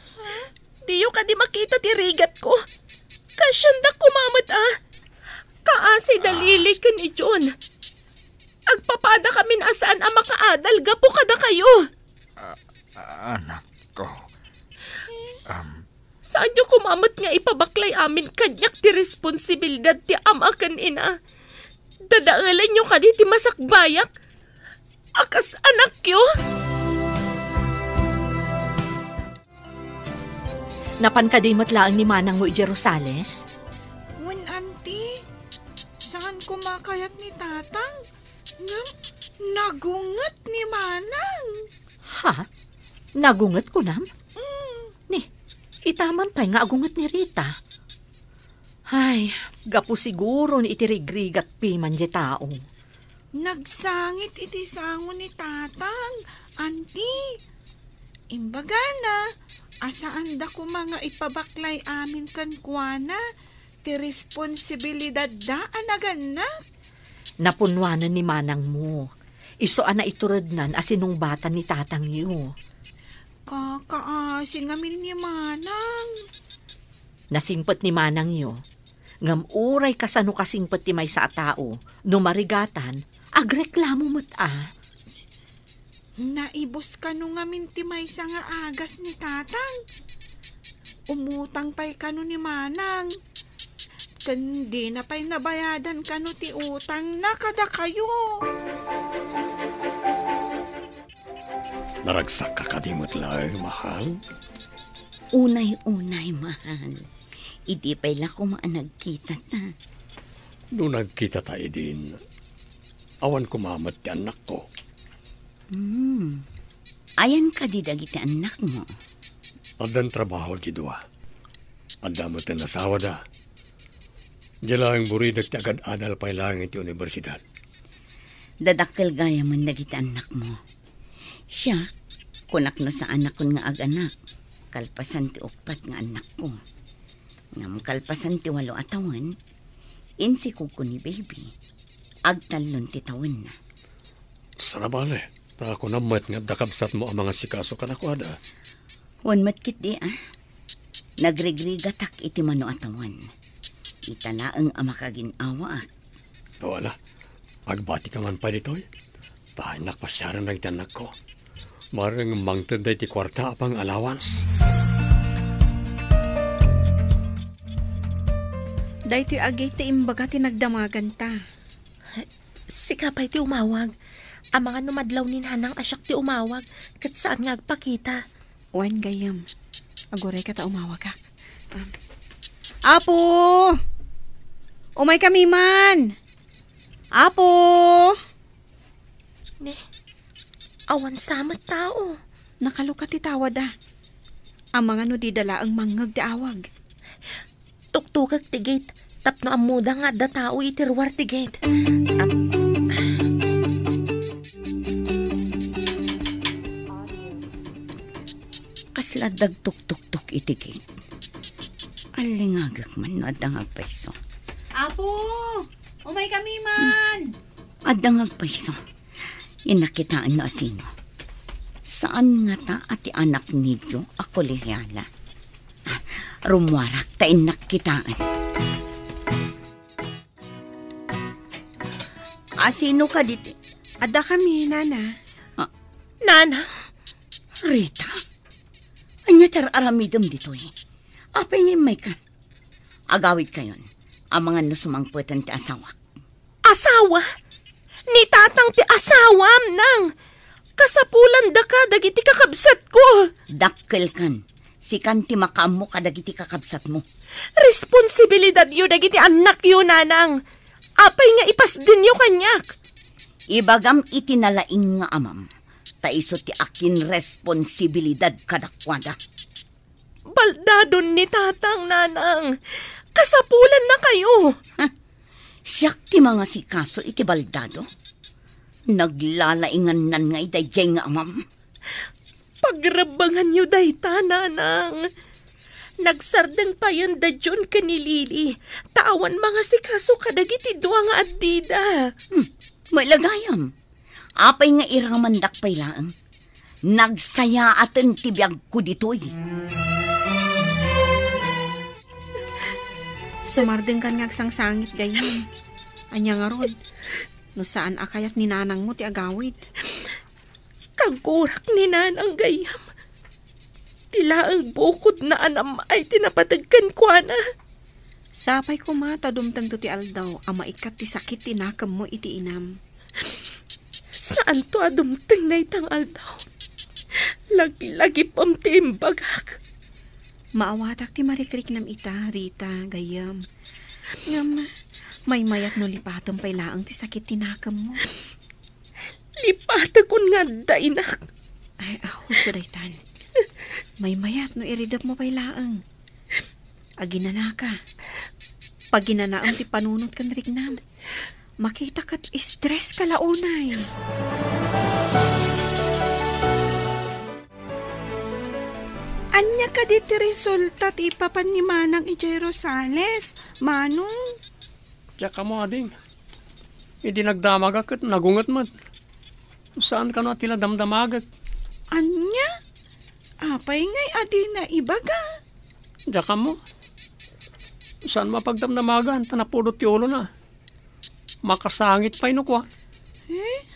Diyo kadi makita ti rigatko? Kasianda koma met a. Kaasi da Lily ken ni Jun. Agpapadakamin a saan a makaadal gapu kadakayo. Ah, anakko. Am. Saanyo koma met nga ipabaklay amin kaniak ti responsibilidad ti ama ken ina. Dadaelenyo kadi ti masakbayak a kas anakyo? Napan kadi met laeng ni manangmo idiay Rosales? Wen, Auntie. Saan koma kayat ni Tatang? Ngem nagunget ni Manang. Ha? Nagunget kunam? Mm. Ni, ita man pay nga agunget ni Rita. Ay, gapu siguron iti rigrigat piman diay tao. Nagsangit iti sango ni Tatang, Auntie. Imbagana a saanda koma nga ipabaklay amin kenkuana ti responsibilidadda a nagannak. Napunnoanen ni manangmo. Isu a naiturednan a sinungbatan ni tatangyo. Kakaasi ngamin ni manang. Nasingpet ni manangyo. Ngem uray kasano kasingpet ti maysa a tao, no marigatan, agreklamo met a. Naibus kano ngamin ti maysa nga agas ni tatang. Umutang pay kano ni manang. Ken dina pay nabayadan kano ti utangna kadakayo. Naragsak ka kadi met laeng, mahal? Unay-unay, mahal. Idi pay la koma a nagkitata. No nagkitata idin, awan koma met ti annakko. Hmm. Ayan kadi dagiti annakmo? Addan trabaho ti dua. Adda met ti asawada. Diay laeng buridek ti agad-adal pay laeng iti universidad. Dadakkel gayamen dagiti annakmo. Siak, kunak no saanakon nga aganak, kalpasan ti uppat nga annakko. Ngem kalpasan ti walo a tawen, insikogko ni baby. Agtallon ti tawenna. Saan a bale, ta kunam met nga adda kabsatmo a mangasikaso kadakuada. Wen met ketdi a. Nagregregatak iti mano a tawen. Ita laeng a makagin-awaak. O, ala, agbati ka man pay ditoy. Ta innak pasiaren dagiti annakko. Maring mangted daytoy kuarta a pang-allowance. Daytoy agi ti imbaga ti nagdamaganta. Sika pay ti umawag. Amangan no madlaw ni nanang a siak ti umawag, ket saan nga agpakita. Wen, gayyem. Agurayka ta umawagak. Um, Apo! Umaykami man! Apo! Ne, awan sa met tao. Nakalukat ti tawada. Amangan no dida laeng mangngeg ti awag. Tuktukek ti gate tapno ammoda nga adda tao iti ruar ti gate. Am-, Kasla adda agtuktuktok iti gate. Allingagek man no adda nga agpayso. Apo! Umaykami man! Adda nga agpayso. Innak kitaen no asino. Saan ngata a ti anak niyo a kolehiala? Ah, rummuarak ta innak kitaen. Asino kadi ti... Adda kami, Nana. Ah. Nana? Rita? Ania ti ar-aramidem ditoy? Apay nga immayka? Agawidkayon. Amangan no sumangpeten ti asawak. Asawa? Ni tatang ti asawam, nang! Kasapulandaka dagiti kakabsatko! Dakkelkan. Sikan ti makaammo kadagiti kakabsatmo. Responsibilidadyo dagiti annakyo, nanang. Apay nga ipasdenyo kaniak? Ibagam iti nalaing nga amam, ta isu ti akinresponsibilidad kadakuada. Baldadon ni tatang, nanang. Kasapulannakayo. Huh? Siak ti mangasikaso iti baldado? Naglalaingannan ngay daydiay nga amam. Pagrebbenganyo dayta, nanang. Nagsardeng payen da Jun ken ni Lily, ta awan mangasikaso kadagiti dua nga addida. Hmm, met la gayam. Apay nga iramandak pay laeng? Nagsayaaten ti biagko ditoy. Sumardengkan nga agsangsangit, gayyem. Ania ngarud, no saan a kayat ni nanangmo ti agawid? Kaggurak ni nanang, gayyem. Ti laeng bukodna a nam-ay ti napateg kenkuana. Sapay koma ta dumtengto ti aldaw a maikkat ti sakit ti nakemmo iti inam. Saanto a dumteng dayta nga aldaw. Laglagipem ti imbagak. Maawatak ti marikriknam ita, Rita, gayyem. Ngem, maymayat no lipatem pay laeng ti sakit ti nakemmo. Lipatekon nga adda inak. Ay, ah, husto daytan. Maymayat no iridepmo pay laeng. Aginanaka. Paginanaem ti panunot ken riknam. Makita ket stress ka la unay. Ania kadi ti resulta ti ipapan ni Manang idiay Rosales, Manong? Diak ammo, ading. Idi nagdamagak ket nagunget met. Saan kano a ti la damdamagek. Ania? Apay ngay a dina ibaga? Diak ammo. Saan mapagdamdamagan ta napudot ti ulona. Makasangit pay no kua. Eh?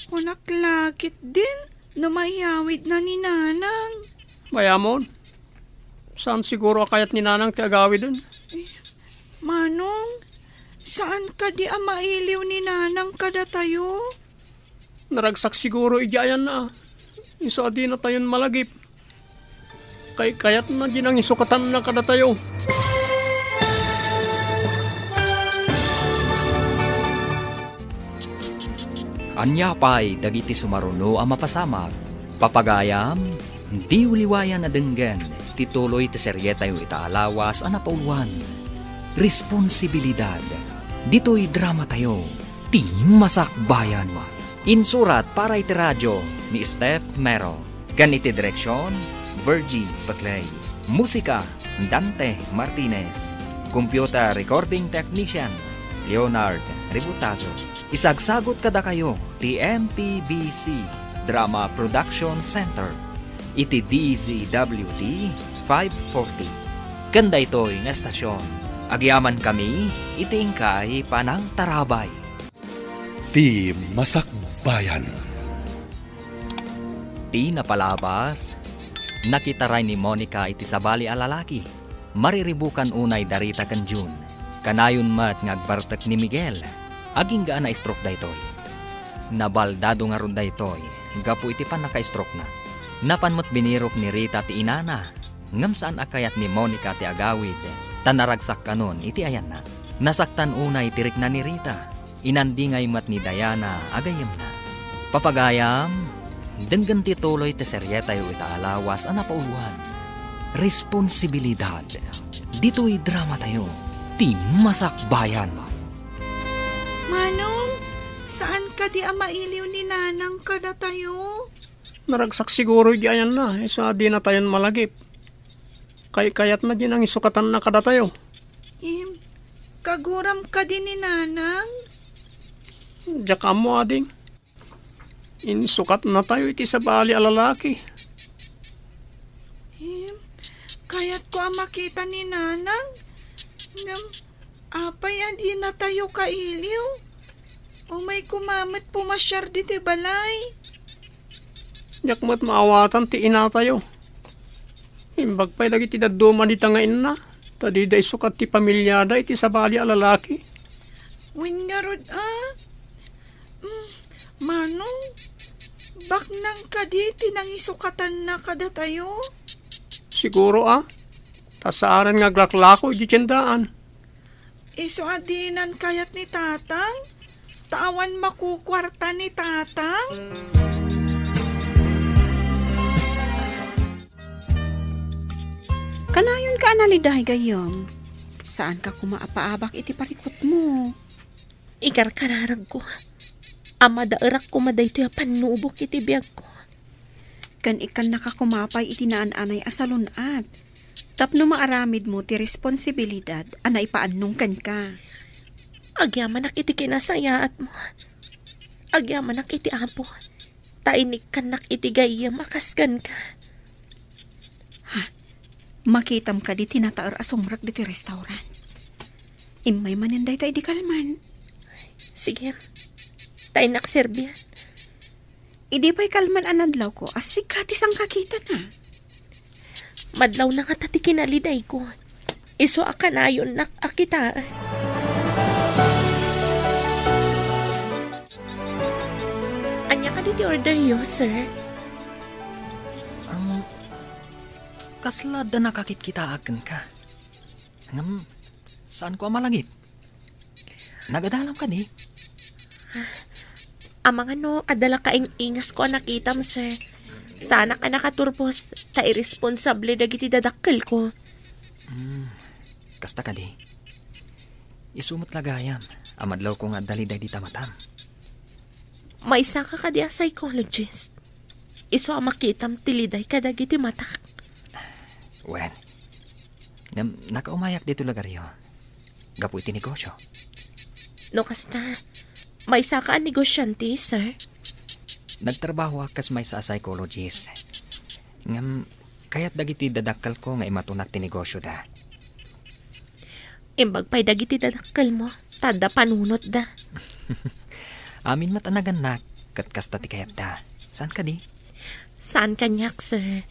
Kunak la ketdin no mayawidna ni Nanang. Mayamon. Saan siguro a kayat ni Nanang ti agawiden? Eh, Manong, saan kadi a mailiw ni Nanang kadatayo? Naragsak siguro idiay ayanna. Isu a dinatayon malagip. Kaykayatna di nangisukatan na kadatayo. Ania pay dagiti sumaruno a mapasamak? Papagayam, diyo liwayan a denggen ti tuloy ti serietayo ita a lawas a napauluan. Responsibilidad. Ditoy dramatayo, ti Masakbayan. Insurat para iti radio ni Steph Mero. Ken iti direksion, Virgie Paclay. Musika, Dante Martinez. Computer recording technician, Leonard Ributazo. Isagsagut kadakayo ti M P B C Drama Production Center iti D Z W T five forty. Ken daytoy nga estasyon, agyamankami iti inkay panangtarabay. Ti Masakbayan. Ti napalabas, nakitaray ni Monica iti sabali a lalaki. Mariribukan unay da Rita ken Jun. Kanayon met nga agbartek ni Miguel. Agingga a na-stroke daytoy. Nabaldado ngarud daytoy gapu iti pannaka-stroke-na. Napan met binirok ni Rita ti inana, ngem saan a kayat ni Monica ti agawid Ta naragsak kanon iti ayanna. Nasaktan unay ti rikna ni Rita. Inandingay met ni Diana a gayyemna. Papagayam, denggen ti tuloy ti serietayo ita a lawas a napauloan, Responsibilidad. Ditoy dramatayo, ti Masakbayan. Manong, saan kadi a mailiw ni Nanang kadatayo? Naragsak siguro iti ayanna, isu a dinatayon malagip. Kaykayatna di nangisukatanna kadatayo. Im, kaguram kadi ni Nanang? Diak ammo, ading. Insukatnatayo iti sabali a lalaki. Im, kayatko a makita ni Nanang. Ngem, apay a dinatayo kailiw? Umay koma met pumasiar ditoy balay. Diak met maawatan ti inatayo. Imbag pay dagiti dadduma dita nga inna, ta dida isukat ti pamiliada iti sabali a lalaki. Wen ngarud a? Mm, Manong, baknang kadi ti nangisukatanna kadatayo? Siguro a, ta saanen nga aglaklako iti tiendaan. Isu a dinan kayat ni Tatang, ta awan makukuarta ni Tatang. Kanayonka a naliday gayyem. Saanka koma a paabak iti parikutmo. Ikarkararagko a madaerak koma daytoy a pannubok iti biagko. Ken ikkannaka koma pay iti naan-anay a salun-at tapno maaramidmo ti responsibilidad a naipaannong kenka. Agyamanak iti kinasayaatmo. Agyamanak iti Apo, ta inikkannak iti gayyem a kas kenka. Ha? Makitam kadi ti nataer a sumrek ditoy restaurant? Immay manen dayta idi kalman. Sige, ta innak serbian. Idi pay kalman a nadlawko a sika ti sangkakitana. Madlawna ngata ti kinalidayko. Isu a kanayonnak a kitaen. Ania kadi ti orderyo, sir? Ang kasla adda nakakitkitaak kenka. Ngem, saanko a malagip. Nagadalam kadi? Amangan no adda la kaing-ingasko a nakitam, sir. Saanak a nakaturpos ta irresponsable dagiti dadakkelko. Hmm, kasta kadi. Isu met la gayam a madlawko nga adda liday dita matam. Maysaka kadi a psychologist? Isu a makitam ti liday kadagiti matak. Wen, ngem nakaumayak ditoy lugaryo gapu iti negosyo. No kasta, maysaka a negosyante, sir? Nagtrabahoak kas maysa a psychologist. Ngem kayat dagiti dadakkelko nga imatunak ti negosyoda. Imbag pay dagiti dadakkelmo, ta adda panunotda. Amin met a nagannak, ket kasta ti kayatda. Saan kadi? Saan kaniak, sir.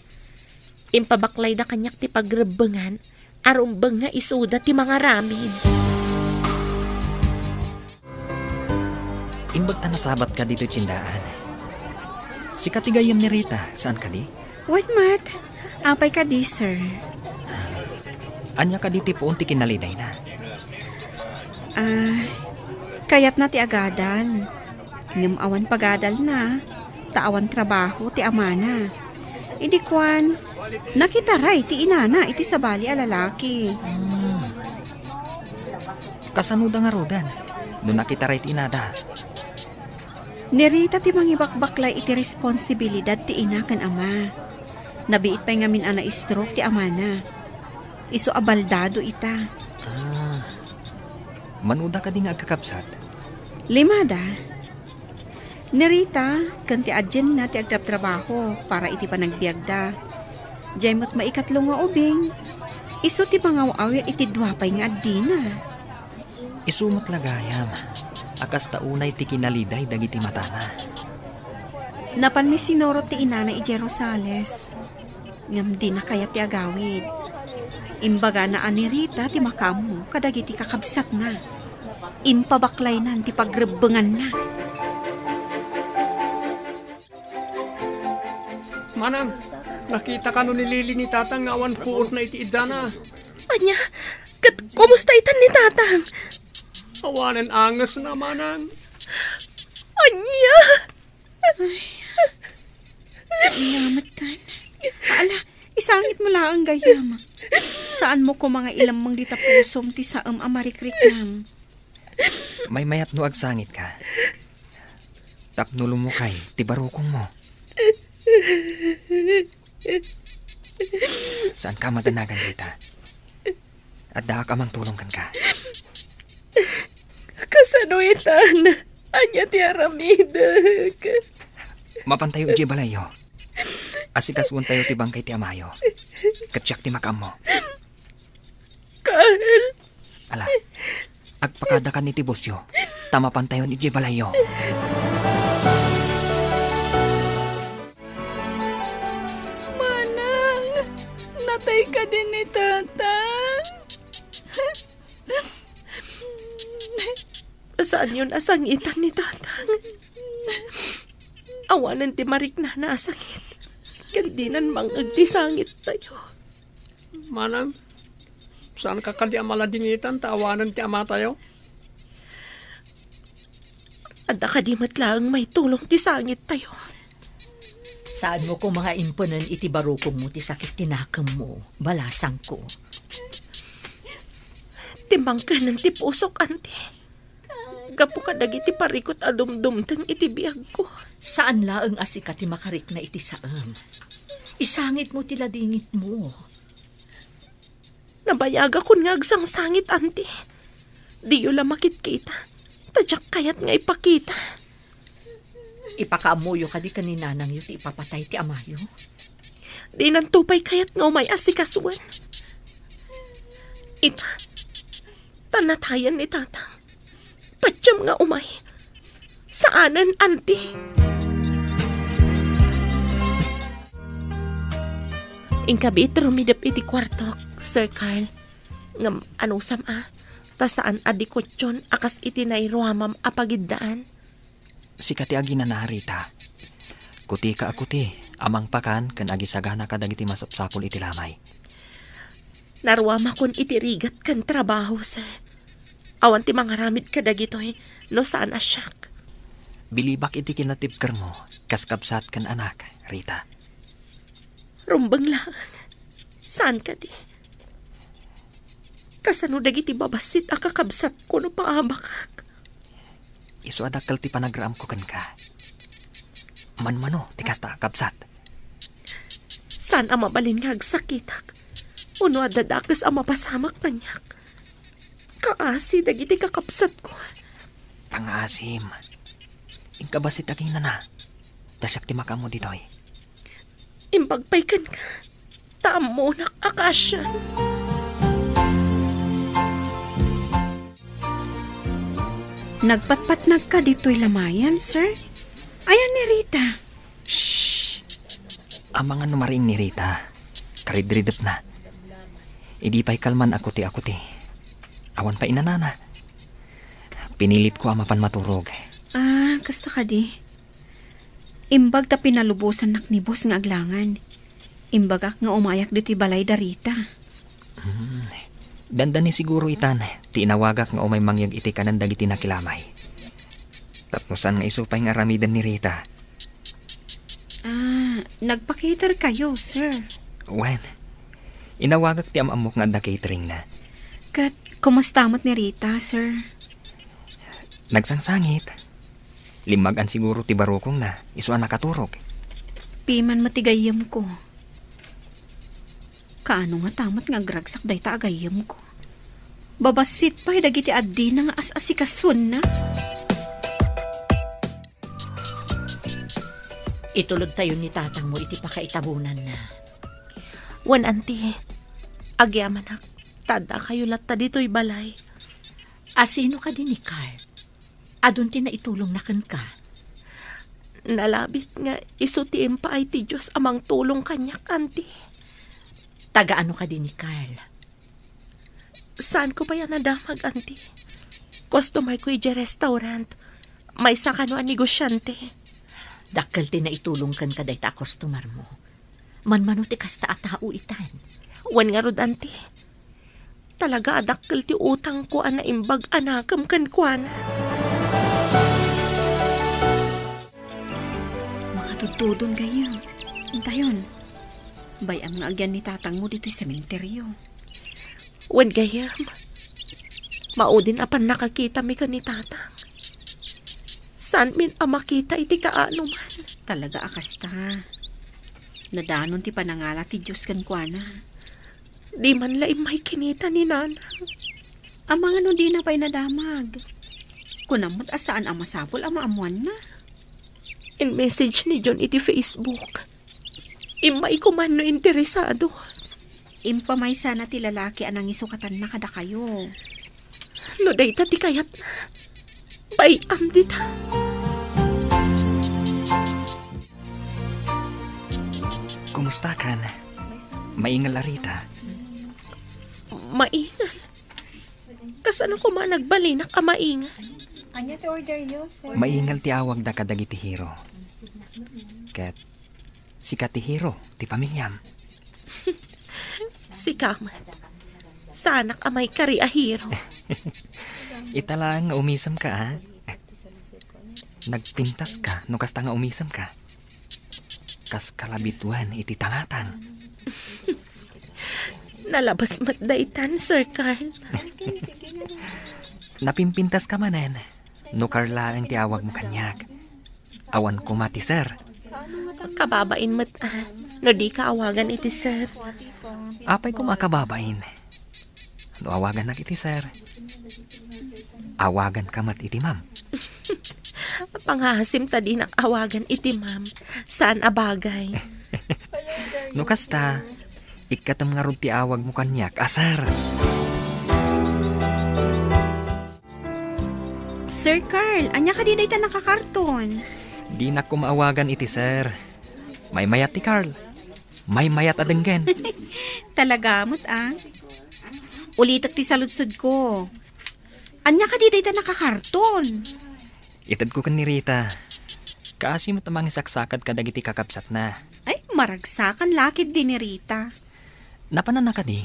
Impabaklayda kaniak ti pagrebbengan a rumbeng nga isuda ti mangaramid. Imbag ta nasabatka ditoy tiendaan. Sika ti gayyem ni Rita, saan kadi? Wen met. Apay kadi, sir? Ania kadi ti puon ti kinalidayna? Ah, kayatna ti agadal. Ngem awan pagadalna, ta awan trabaho ti amana. Idi kuan, nakitaray ti inana iti sabali a lalaki. Hmm. Kasanoda ngaruden no nakitaray ti inada? Ni Rita ti mangibakbaklay iti responsibilidad ti ina ken ama. Nabiit pay ngamin a na-stroke ti amana. Isu a baldado ita. Ah, manoda kadi nga agkakabsat? Limada. Ni Rita ken ti adienna ti agtrabtrabaho para iti panagbiagda. Diay met maikatlo nga ubing, isu ti mangaw-awir iti dua pay nga addina. Isu met la gayam a kasta unay ti kinaliday dagiti matana. Napanmi sinurot ti inana idiay Rosales. Ngem dina kayat ti agawid. Imbagana a ni Rita ti makaammo kadagiti kakabsatna. Impabaklaynan ti pagrebbenganna. Manang, nakitaka no ni Lily ni Tatang nga awan puotna iti iddana? Ania? Kumusta itan ni Tatang? Awanen angesna, Manang. Ania? Ay, inamattan. Ala, isangit mo laeng gayam. Saan mo ko mga ilammeng dita pusom ti saem a marikriknam? Maymayat no agsangitka. Tapno lumukay ti barukongmo. Saanka a madanagan dita. Addaak a mangtulong kenka. Kasano itan? Ania ti aramidek? Mapantayo idiay balayyo. Asikasuentayo ti bangkay ti amayo. Ket siak ti makaammo. Carl. Ala, agpakadakan iti busyo, ta mapantayon idiay balayyo. Manang, natay kadi ni Tatang? Saanyon a sangitan ni Tatang. Awanen ti mariknana a sakit, ken dinan mang-eg ti sangittayo. Manang, saanka kadi a maladingitan ta awanen ti amatayo? Adda kadi met laeng maitulong ti sangittayo? Saanmo koma nga impenen iti barukongmo ti sakit ti nakemmo, balasangko. Timmangkenen ti pusok, anti. Gapu kadagiti parikut a dumdumteng iti biagko. Saan laeng a sika ti makarikna iti saem. Isangitmo ti ladingitmo. Nabayagakon nga agsangsangit, anti. Diyo la makitkita. Ta diak kayat nga ipakita. Ipakaammoyo kadi ken ni nanangyo ti ipapatay ti amayo? Dinanto pay kayat nga umay asikasuen. Ita, ta natayen ni Tatang. Patiem nga umay. Saanen, anti. Inka biit rumidep iti kuartok, Sir Carl. Ngem anusam a, ta saan a dikutyon a kas iti nairuamam a pagiddaan. Sika ti aginana, Rita. Kutika a kuti a mangpakan ken agisagana kadagiti masapsapul iti lamay. Naruamakon iti rigat ken trabaho, sir. Awan ti mangaramid kadagitoy no saan a siak. Bilibak iti kinatibkermo kas kabsat ken anak, Rita. Rumbeng laeng. Saan kadi? Kasano dagiti babassit a kakabsatko no paabakak? Isu a dakkel ti panagraamko kenka. Manmano ti kasta a kabsat? Saan a mabalin nga agsakitak? Uno adda dakes a mapasamak kaniak? Kaasi dagiti kakabsatko. Pangaasim. Inka bassit a kinana. Ta siak ti makaammo ditoy. Imbag pay kenka, ta ammonak a kaasian. Nagpatpatnagka ditoy lamayan, sir? Ayan ni Rita. Shh! Amangan no mariing ni Rita. Karidridepna. Idi pay kalman a kuti a kuti. Awan pay inanana. Pinilitko a mapan maturog. Ah, kasta kadi. Imbag ta pinalubosannak ni boss nga aglangan. Imbagak nga umayak ditoy balay da Rita. Hmm. Dandani siguro itan ti inawagak nga umay mangyeg iti kanen dagiti nakilamay. Tapno saan nga isu pay nga aramiden ni Rita. Ah, nagpa-cater kayo, sir? Wen, inawagak ti am-ammok nga adda cateringna. Ket kumusta met ni Rita, sir? Nagsangsangit. Limmagan siguro ti barukongna, isu a nakaturog. Piman met ti gayyemko. Kaano ngata met nga agragsak dayta a gayyemko? Babassit pay dagiti addina nga as-asikasuenna. Itulodtayo ni tatangmo iti pakaitabonanna. Wen, anti, agyamanak, ta addakayo latta ditoy balay. Asino kadi ni Carl? Adun ti naitulongna kenka? Nalabit nga isu ti impaay ti Dios a mangtulong kaniak, anti. Taga ano kadi ni Carl? Saanko pay a nadamag, anti. Customer ko idiay restaurant. Maysa kano a negosyante. Dakkel ti naitulong kenka dayta a customer mo. Manmano ti kasta a tao itan? Wen ngarud, anti. Talaga a dakkel ti utangko a naimbag a nakem kenkuana. Makatudtudon gayam. Intayon. Bay-am nga agyan ni tatangmo ditoy sementeryo. Wen gayam, maudin a pannakakitami ken ni tatang. Saanmin a makita iti kaanoman. Talaga a kasta. Nadanon ti panangala ti Dios kenkuana. Di man la immay kinita ni Nanang. Amangan no dina pay nadamag. Kunam met a saan a masapul a maammoanna. In-message ni John iti Facebook. Immay ko man no interesado. Impamaysana ti lalaki a nangisukatanna kadakayo. No dayta ti kayatna, bay-am dita. Kumustakan? Maingal a Rita? Maingal. Kasano koma nagbalinak a maingal? Ania ti order yo, sir? Maingal ti awagda kadagiti hero. Ket sika ti hero ti pamiliam. Sika met. Saanak a maikari a hero. Ita laeng nga umisemka, a? Nagpintaska no kasta nga umisemka. Kas kalabituen iti tangatang. Nalabas met daytan, Sir Carl. Napimpintaska manen no Carl laeng ti awagmo kaniak. Awan koma ti sir. Kababain met, a, no dika awagan iti sir. Apay koma a kababain? No awagannak iti sir, awaganka met iti ma'am. Pangaasim ta dinak awagan iti ma'am. Saan a bagay. No kasta, ikkatem ngarud ti awagmo kaniak a sir. Sir Carl, ania kadi dayta nakakarton? Dinak koma awagan iti sir. Maymayat ti Carl. Maymayat a denggen. Talaga met, a? Ulitek ti saludsodko. Ania kadi dayta nakakarton? Itedko ken ni Rita. Kaasi met a mangisaksakad kadagiti kakabsatna. Ay, maragsakan la ketdi ni Rita. Napananna kadi?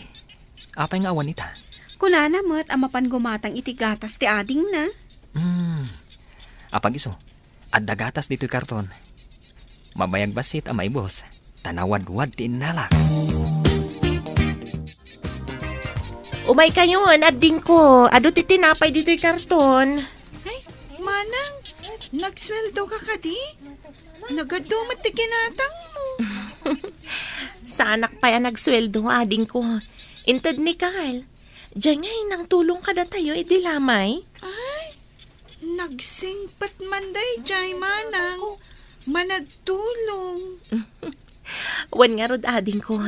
Apay nga awan ita? Kunana met a mapan gumatang iti gatas ti adingna. Hmm. Apag isu, adda gatas ditoy karton. Mabayag bassit a maibus, ta nawadwad ti innalak. Umaykayon, adingko. Adu ti tinapay ditoy karton. Ay, manang, nagsueldoka kadi? Nagadu met ti kinatangmo. Saanak pay a nagsueldo, adingko. Inted ni Carl. Diay ngay nangtulong kadatayo idi lamay? Ay, nagsingpet man daydiay, manang. Managtulong. Wen ngarud, adingko.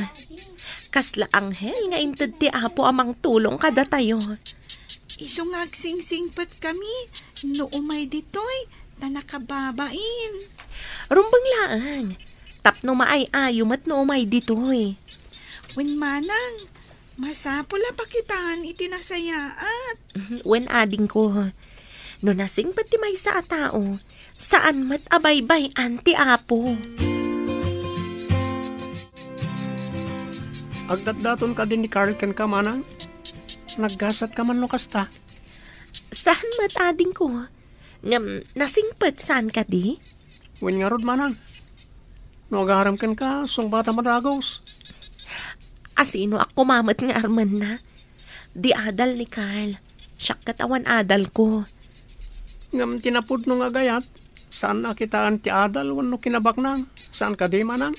Kasla anghel nga inted ti Apo a mangtulong kadatayo. Isu nga agsingsingpetkami no umay ditoy, ta nakababain. Rumbeng laeng, tapno maay-ayo met no umay ditoy. Wen manang, masapul a pakitaan iti nasayaat. Wen, adingko, no nasingpet ti maysa a tao, saan met a baybay-an ti Apo. Agdatdaton kadi ni Carl kenka, manang? Naggasatka man no kasta? Saan met, adingko. Ngem nasingpet, saan kadi? Wen ngarud, manang. No agarem kenka, sungbatam a dagus. Asinoak koma met nga armenna? Di adal ni Carl. Siak ket awan adalko. Ngem ti napudno nga agayat, saan a kitaan ti adal wenno kinabaknang. Saan kadi, manang?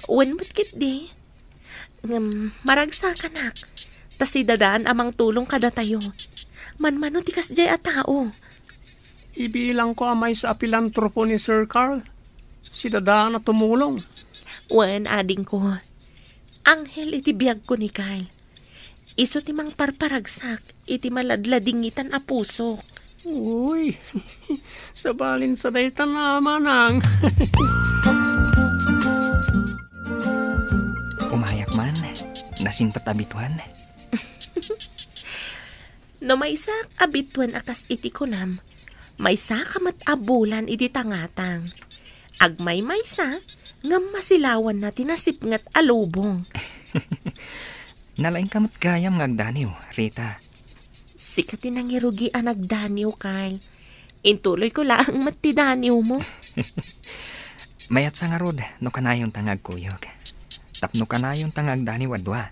Wen met ketdi. Ngem maragsakanak, ta sidadaan a mangtulong kadatayo. Manmano ti kasdiay a tao. Ibilangko a maysa a pilantropo ni Sir Carl. Sidadaan a tumulong. Wen, adingko. Anghel iti biagko ni Carl. Isu ti mangparparagsak iti maladladingitan a pusok. Uy, sabalin sa daytan a manang. Umayak man, nasingpet a bituen. No maysaak a bituen a kas iti kunam, maysaka met a bulan iti tangatang. Agmaymaysa, ngem masilawanna ti nasipnget a lubong. Nalaingka met gayam nga agdaniw, Rita. Sika ti nangirugi a nagdaniw, Carl. Intuloyko laeng met ti daniwmo. Mayatsa ngarud no kanayonta nga agkuyog. Tapno kanayonta nga agdaniw a dua.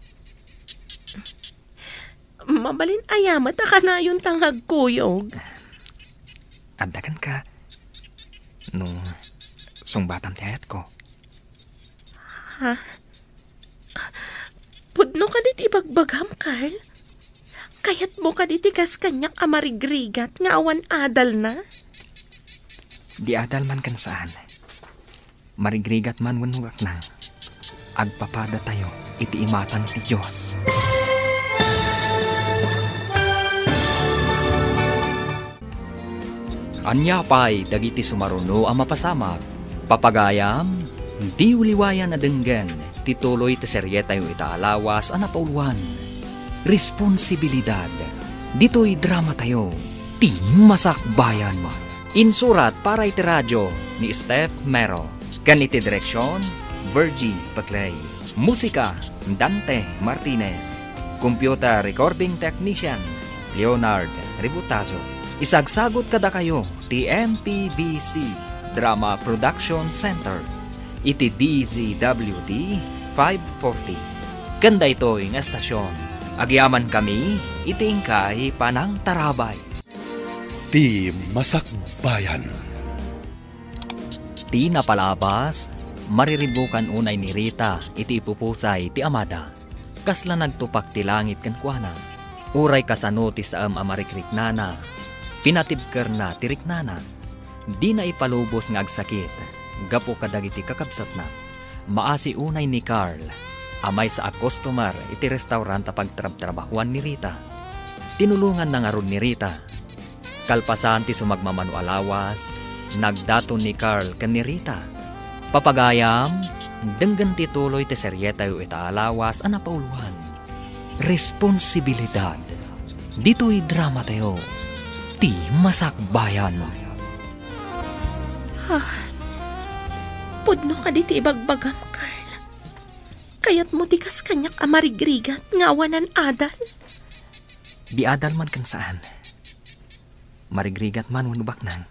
Mabalin aya met a kanayonta nga agkuyog? Adda kenka, no sungbatam ti ayatko. Ha? Pudno kadi ti ibagbagam, Carl? Kayatmo kadi ti kas kaniak a marigrigat nga awan adalna? Di adal man ken saan, marigrigat man wenno gaknang, agpapadatayo iti imatang ti Dios. Ania pay dagiti sumaruno a mapasamak? Papagayam, diyo liwayan a denggen ti tuloy ti serietayo ita a lawas a napauluan. Responsibilidad. Ditoy dramatayo, Ti Masakbayan. Insurat para iti radio ni Steph Mero ken iti direksion, Virgie Paclay. Musika, Dante Martinez. Computer recording technician, Leonard Ributazo. Isagsagut kadakayo ti M P B C Drama Production Center iti D Z W T five forty. Ken daytoy nga estasion, agyamankami iti inkay panangtarabay. Ti Masakbayan. Ti napalabas, mariribukan unay ni Rita iti ipupusay ti amada. Kasla nagtupak ti langit kenkuana. Uray kasano ti saem a marikriknana, pinatibkerna ti riknana. Dina ipalubos nga agsakit gapu kadagiti kakabsatna. Maasi unay ni Carl a maysa a customer iti restaurant a pagtrabtrabahoan ni Rita. Tinulonganna ngarud ni Rita. Kalpasan ti sumagmamano a lawas, nagdaton ni Carl ken ni Rita. Papagayam, denggen ti tuloy ti serietayo ita a lawas a napauluan. Responsibilidad. Ditoy dramatayo, Ti Masakbayan. Ah, pudno kadi ti ibagbagam, Carl? Kayatmo ti kas kaniak a marigrigat nga awanan adal? Di adal man ken saan. Marigrigat man wenno baknang,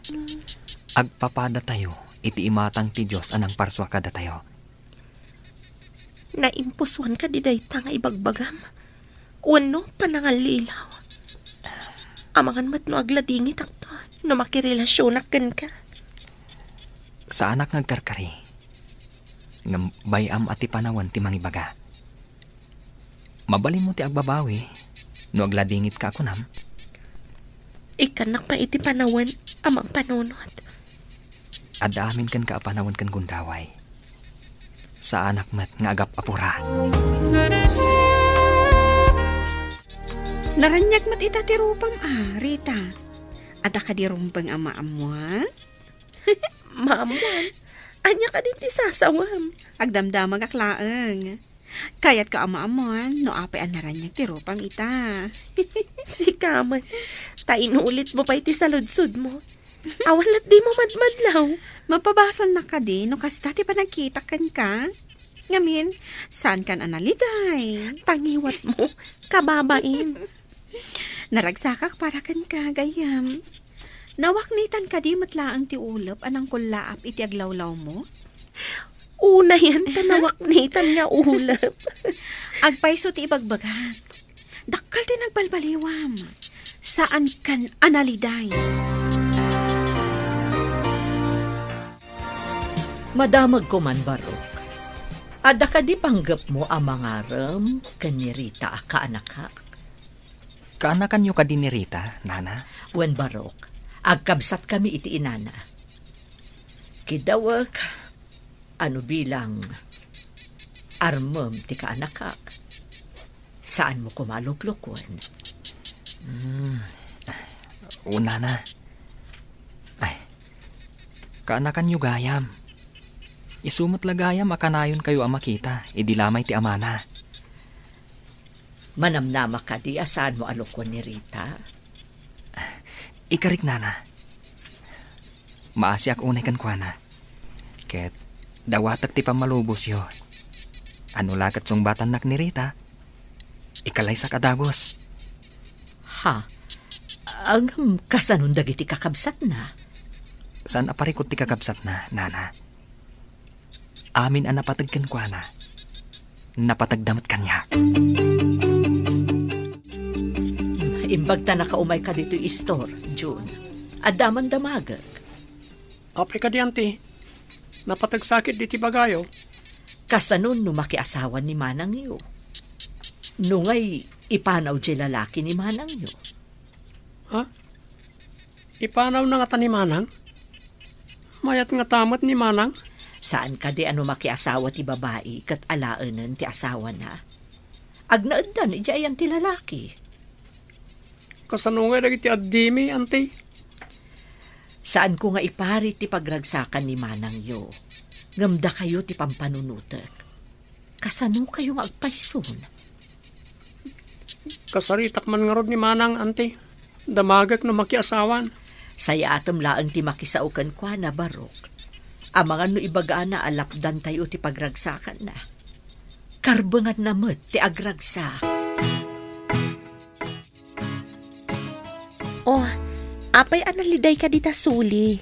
agpapadatayo iti imatang ti Dios a nangparsua kadatayo. Naimpusuan kadi dayta nga ibagbagam? Wenno panangallilaw? Amangan met no agladingitakto no makirelasionak kenka. Saanak nga agkarkari. Ngem bay-am a ti panawen ti mangibaga. Mabalinmo ti agbabawi no agladingitka a kunam. Ikkannak pay iti panawen a mangpanunot. Adda amin kenka a panawen ken gundaway. Saanak met nga agap-apura. Naraniag met ita ti rupam a, Rita. Adda kadi rumbeng a maammoan? Maammoan? Ania kadi ti sasawam? Agdamdamagak laeng. Kayatka a maammoan no apay a naraniag ti rupam ita. Sika met, ta inulitmo pay ti saludsodmo. Awan lat dimo madmadlaw. Mapabasolnak kadi no kasta ti panagkitak kenka? Ngamin, saankan a naliday? Tangiwatmo, kababain. Naragsakak para kenka, gayyem. Nawaknitan kadi met laeng ti ulep a nangkullaap iti aglawlawmo? Unayen ta nawaknitan nga ulep. Agpayso ti ibagbagak. Dakkel ti nagbalbaliwam. Saankan a naliday. Madamagko man, Barok. Adda kadi panggepmo a mangarem ken ni Rita a kaanakak? Kaanakanyo kadi ni Rita, Nana? Wen, Barok, agkabsatkami iti inana. Kidawek, ano bilang armem ti kaanakak? Saanmo koma a luklukon? Hmm. O, Nana. Ay, kaanakanyo gayam. Isu met la gayam a kanayonkayo a makita idi la may ti amana. Manamnama kadi a saanmo a lukon ni Rita? Ikarik, Nana. Maasiak unay kenkuana. Ket dawatek ti pammalubosyo. Ano la ket sungbatannak ni Rita? Ikalaysak a dagus. Ha? Ngem kasanon dagiti kakabsatna? Saan a parikut ti kakabsatna, nana. Amin a napateg kenkuana, napateg da met kaniak. Imbag ta nakaumayka ditoy istor, Jun. Adda man damagek. Apay kadi, anti? Napategsakit diti bagayo. Kasano no makiasawa ni manangyo? No ngay, ipanaw diay lalaki ni manangyo. Ha? Ipanawna ngata ni manang? Mayat ngata met ni manang? Saan kadi a no makiasawa ti babai ket alaenen ti asawana? Agnaeddan idiay ayan ti lalaki. Kasano ngay dagiti addimi, anti? Saanko nga iparit ti pagragsakan ni manangyo, ngem dakayo ti pampanunotek. Kasano kayo nga agpayson? Kasaritak man ngarud ni manang, anti. Damagek no makiasawan. Sayatem laeng ti makisao kenkuana, Barok. Amangan no ibagana a lapdantayo ti pagragsakanna. Karbenganna met ti agragsak. Oh, apay a nalidayka dita suli?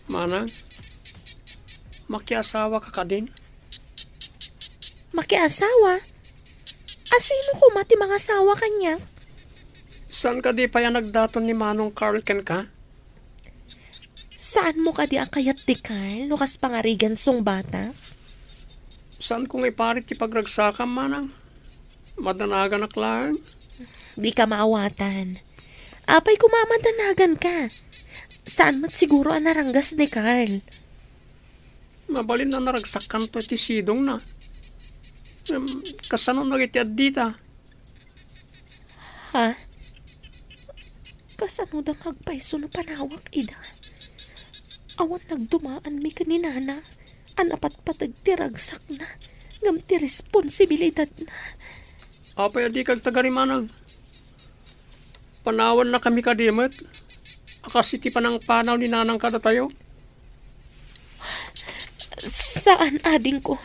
Manang, makiasawa ka kadin? Makiasawa? Asino koma ti mangasawa kaniak? Saan kadi pay a nagdaton ni Manong Carl kenka? Saanmo kadi a kayat ti Carl no kas pangarigan sungbata? Saanko nga iparit ti pagragsakam, manang. Madanaganak laeng. Dika maawatan. Apay koma a madanaganka? Saan met siguro a naranggas ni Carl? Mabalin a naragsakkanto iti sidongna. Em, kasano dagiti addita? Ha? Kasano da nga agpayso no panawak ida? Awan nagdumaanmi ken ni nana a napatpateg ti ragsakna ngem ti responsibilidadna. Apay a dika agtagari, manang? Panawannakami kadi met a kas iti panangpanaw ni nanang kadatayo? Saan, adingko.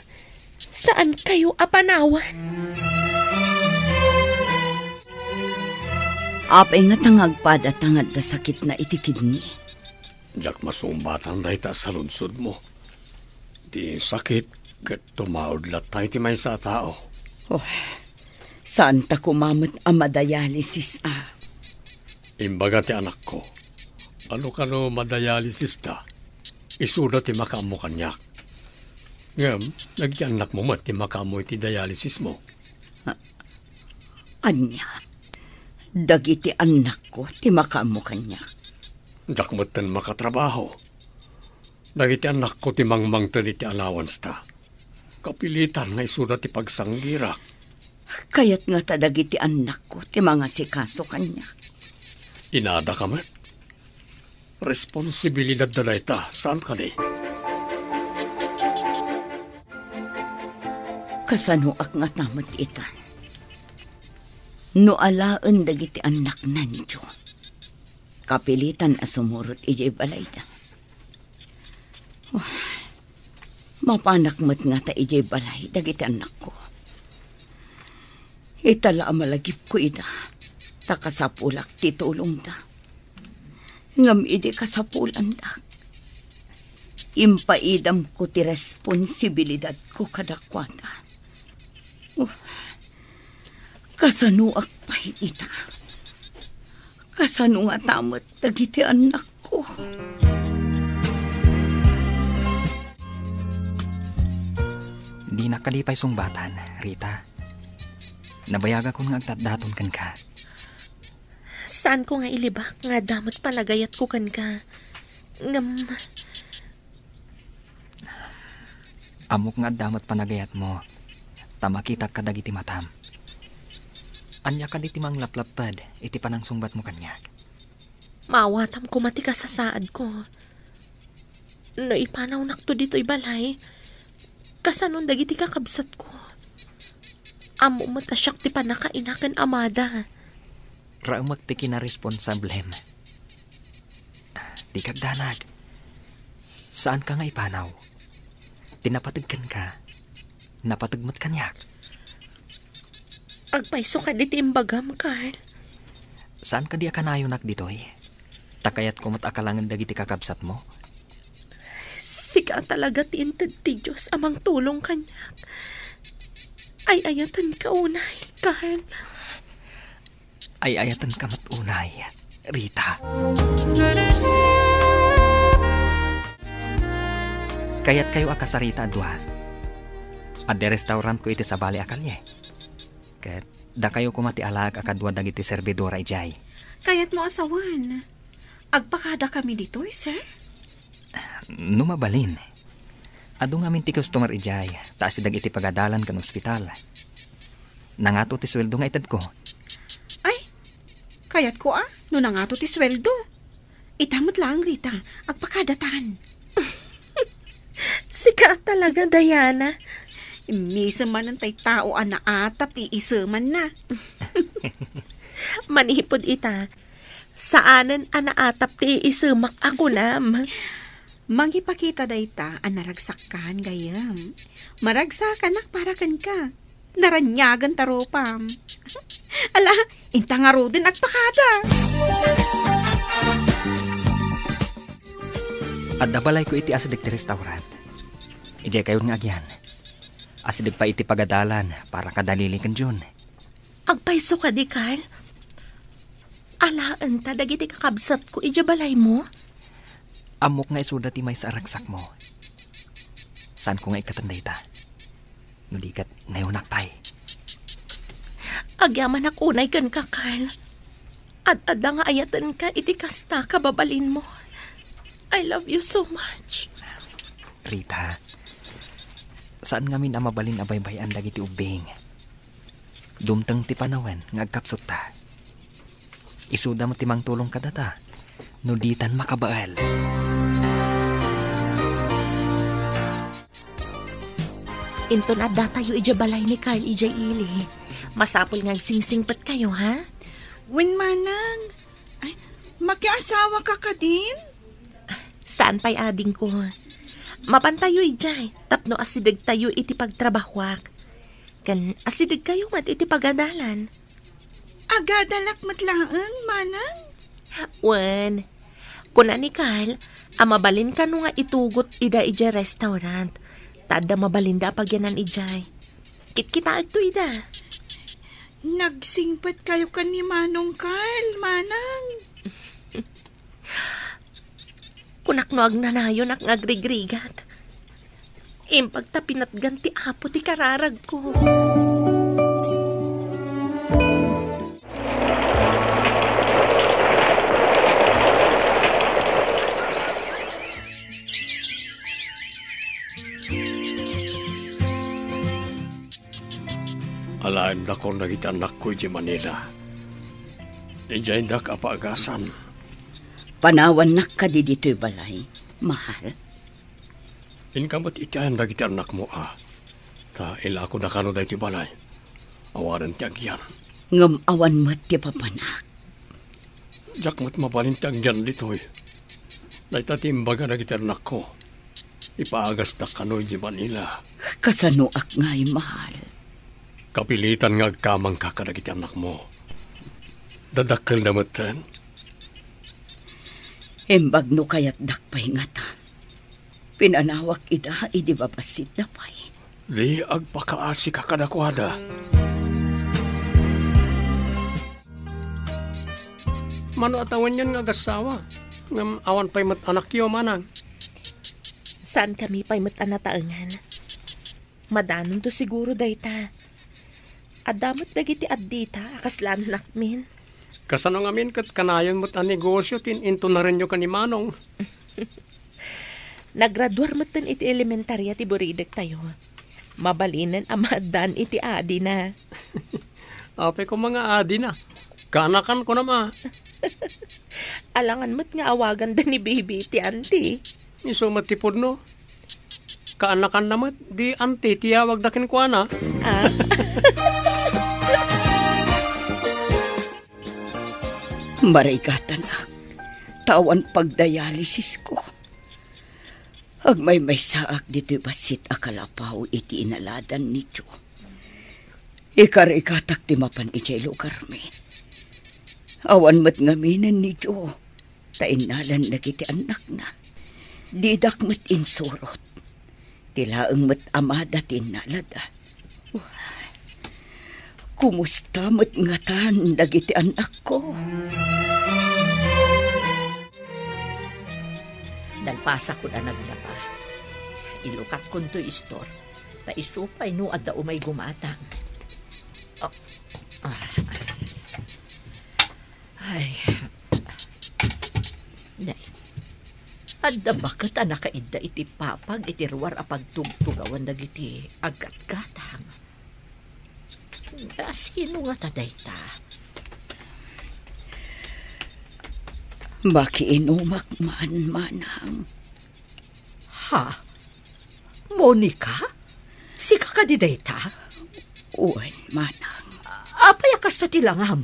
Saankayo a panawan. Apay ngata nga agpada ta nga adda sakitna iti kidney? Diak masungbatan dayta a saludsodmo. Ti sakit ket tumaud latta iti maysa a tao. Oh, saanta koma met a madialysis a. Imbaga ti anakko, ano kano madialysista, isuda ti makaammo kaniak. Ngem, dagiti annakmo met ti makaammo iti dialysismo. A-, ania? Dagiti annakko ti makaammo kaniak. Diak metten makatrabaho. Dagiti annakko ti mangmangted iti allowanceta. Kapilitan nga isuda ti pagsanggirak. Kayat ngata dagiti annakko ti mangasikaso kaniak. Inadaka met. Responsibilidadda dayta, saan kadi? Kasanoak ngata met ita? No alaen dagiti annakna ni Joe, kapilitan a sumurot idiay balayda. Oh, mapanak met ngata idiay balay dagiti annakko. Ita la a malagipko ida, ta kasapulak ti tulongda. Ngem idi kasapulandak, impaidamko ti responsibilidadko kadakuada. Oh, kasanoak pay ita? Kasano ngata met dagiti annakko? Dinak kadi pay sungbatan, Rita. Nabayagakon nga agdatdaton kenka. Saanko nga ilibak nga adda met panagayatko kenka. Ngem, Ammok nga adda met panagayatmo, ta makitak kadagiti matam. Ania kadi ti manglaplapped iti panangsungbatmo kaniak? Maawatam koma ti kasasaadko. No ipanawnakto ditoy balay, kasanon dagiti kakabsatko? Ammom met a siak ti pannakaina ken amada. Raemek ti kinaresponsablem. Dika agdanag. Saanka nga ipanaw. Ti napateg kenka, napateg met kaniak. Agpayso kadi ti imbagam, Carl? Saan kadi a kanayonak ditoy? Ta kayatko met a kalangen dagiti kakabsatmo. Sika talaga ti inted ti Dios a mangtulong kaniak. Ay-ayatenka unay, Carl. Ay-ayatenka met unay, Rita. Kayatkayo a kasarita a dua. Adda restaurantko iti sabali a kalye. Ket dakayo koma ti alaek a kadua dagiti serbidora idiay. Kayatmo a sawen, agpakadakami ditoy, sir? No mabalin. Adu ngamin ti customer idiay, ta asideg iti pagadalan ken ospital. Nangato ti sueldo nga itedko. Ay, kayatko a, no nangato ti sueldo. Ita met laeng, Rita, agpakadatan. Sika talaga, Diana. Misem manen tay tao a naatap ti isemanna. Manipud ita, saanen a naatap ti iisemak a kunam. Mangipakita dayta a naragsakkan, gayyem. Maragsakanak para kenka. Naraniagan ta rupam. Ala, inta ngaruden agpakada. Adda balayko iti asideg ti restaurant. Idiay kayon nga agian. Asideg pay iti pagadalan para kadalili ken Jun. Agpayso kadi, Carl? Alaenta dagiti kakabsatko idiay balaymo? Ammok nga isuda ti maysa a ragsakmo. Saanko nga ikkaten dayta. No di ket, ngayonak pay. Agyamanak unay kenka, Carl. Ad-adda nga ayatenka iti kasta kababalinmo. I love you so much. Rita, saan ngamin a mabalin a baybay-an dagiti ubbing. Dumteng ti panawen nga agkapsutta. Isuda met ti mangtulong kadata no ditan makabael. Inton addatayo idiay balay ni Carl idiay ili, masapul nga agsingsingpetkayo, ha? Wen, manang. Ay, makiasawaka kadin? Saan pay, adingko. Mapantayo idiay tapno asidegtayo iti pagtrabahoak. Ken asidegkayo met iti pagadalan. Agadalak met laeng, manang? Wen, kuna ni Carl a mabalin kano nga itugot ida idiay restaurant, ta adda mabalinda a pagyanan idiay. Kitkitaekto ida. Nagsingpetkayo ken ni Manong Carl, manang? Kunak no agnanayonak nga agrigrigat. Imbag ta pinatgan ti Apo ti kararagko. Alaendakon dagiti annakko idiay Manila. Idiaydak a paagasan. Panawannak kadi ditoy balay, mahal? Inka met iti ayan dagiti annakmo a, ta ilakoda kano daytoy balay. Awanen ti agian. Ngem awan met ti papanak. Diak met mabalin ti agyan ditoy. Dayta ti imbaga dagiti annakko. Ipaagasdak kano idiay Manila. Kasanoak ngay, mahal? Kapilitan nga agkamangka kadagiti annakmo. Dadakkelda metten. Imbag no kayatdak pay ngata. Pinanawak ida idi babassit na pay. Di agpakaasika kadakuada. Mano a tawenyan nga agassawa, ngem awan pay met anakyo, manang? Saankami pay met a nataengan. Madanonto siguro dayta. Adda met dagiti addita a kasla annakmin. Kasano ngamin ket kanayon met a negosyo ti in-, intunarenyo ken ni Manong? Nagraduar metten iti elementaria ti buridektayo. Mabalinen a maaddaan iti adina. Apay koma nga adina? Kaanakan kunam a. Alangan met nga awaganda ni Bibi iti anti. Isu met ti pudno. Kaanakanna met, di anti ti yawagda kenkuana. Ah. Marigatanak, ta awan pagdialysisko. Agmaymaysaak ditoy bassit a kalapaw iti inaladan ni Joe. Ikarigatak ti mapan idiay lugarmi. Awan met ngaminen ni Joe, ta innalan dagiti annakna. Didak met insurot. Ti laeng met amada ti innalada. Kumusta met ngatan dagiti annakko? Nalpasakon a naglaba. Ilukatkon toy istor. Ta isu pay no adda umay gumatang. Oh. Ah. Ay. Nay. Adda baket a nakaidda iti papag iti ruar a pagtugtugawan dagiti aggatgatang. A sino ngata dayta? Makiinumak man, manang. Ha? Monica? Sika kadi dayta? Wen, manang. Apay a kasta ti langam?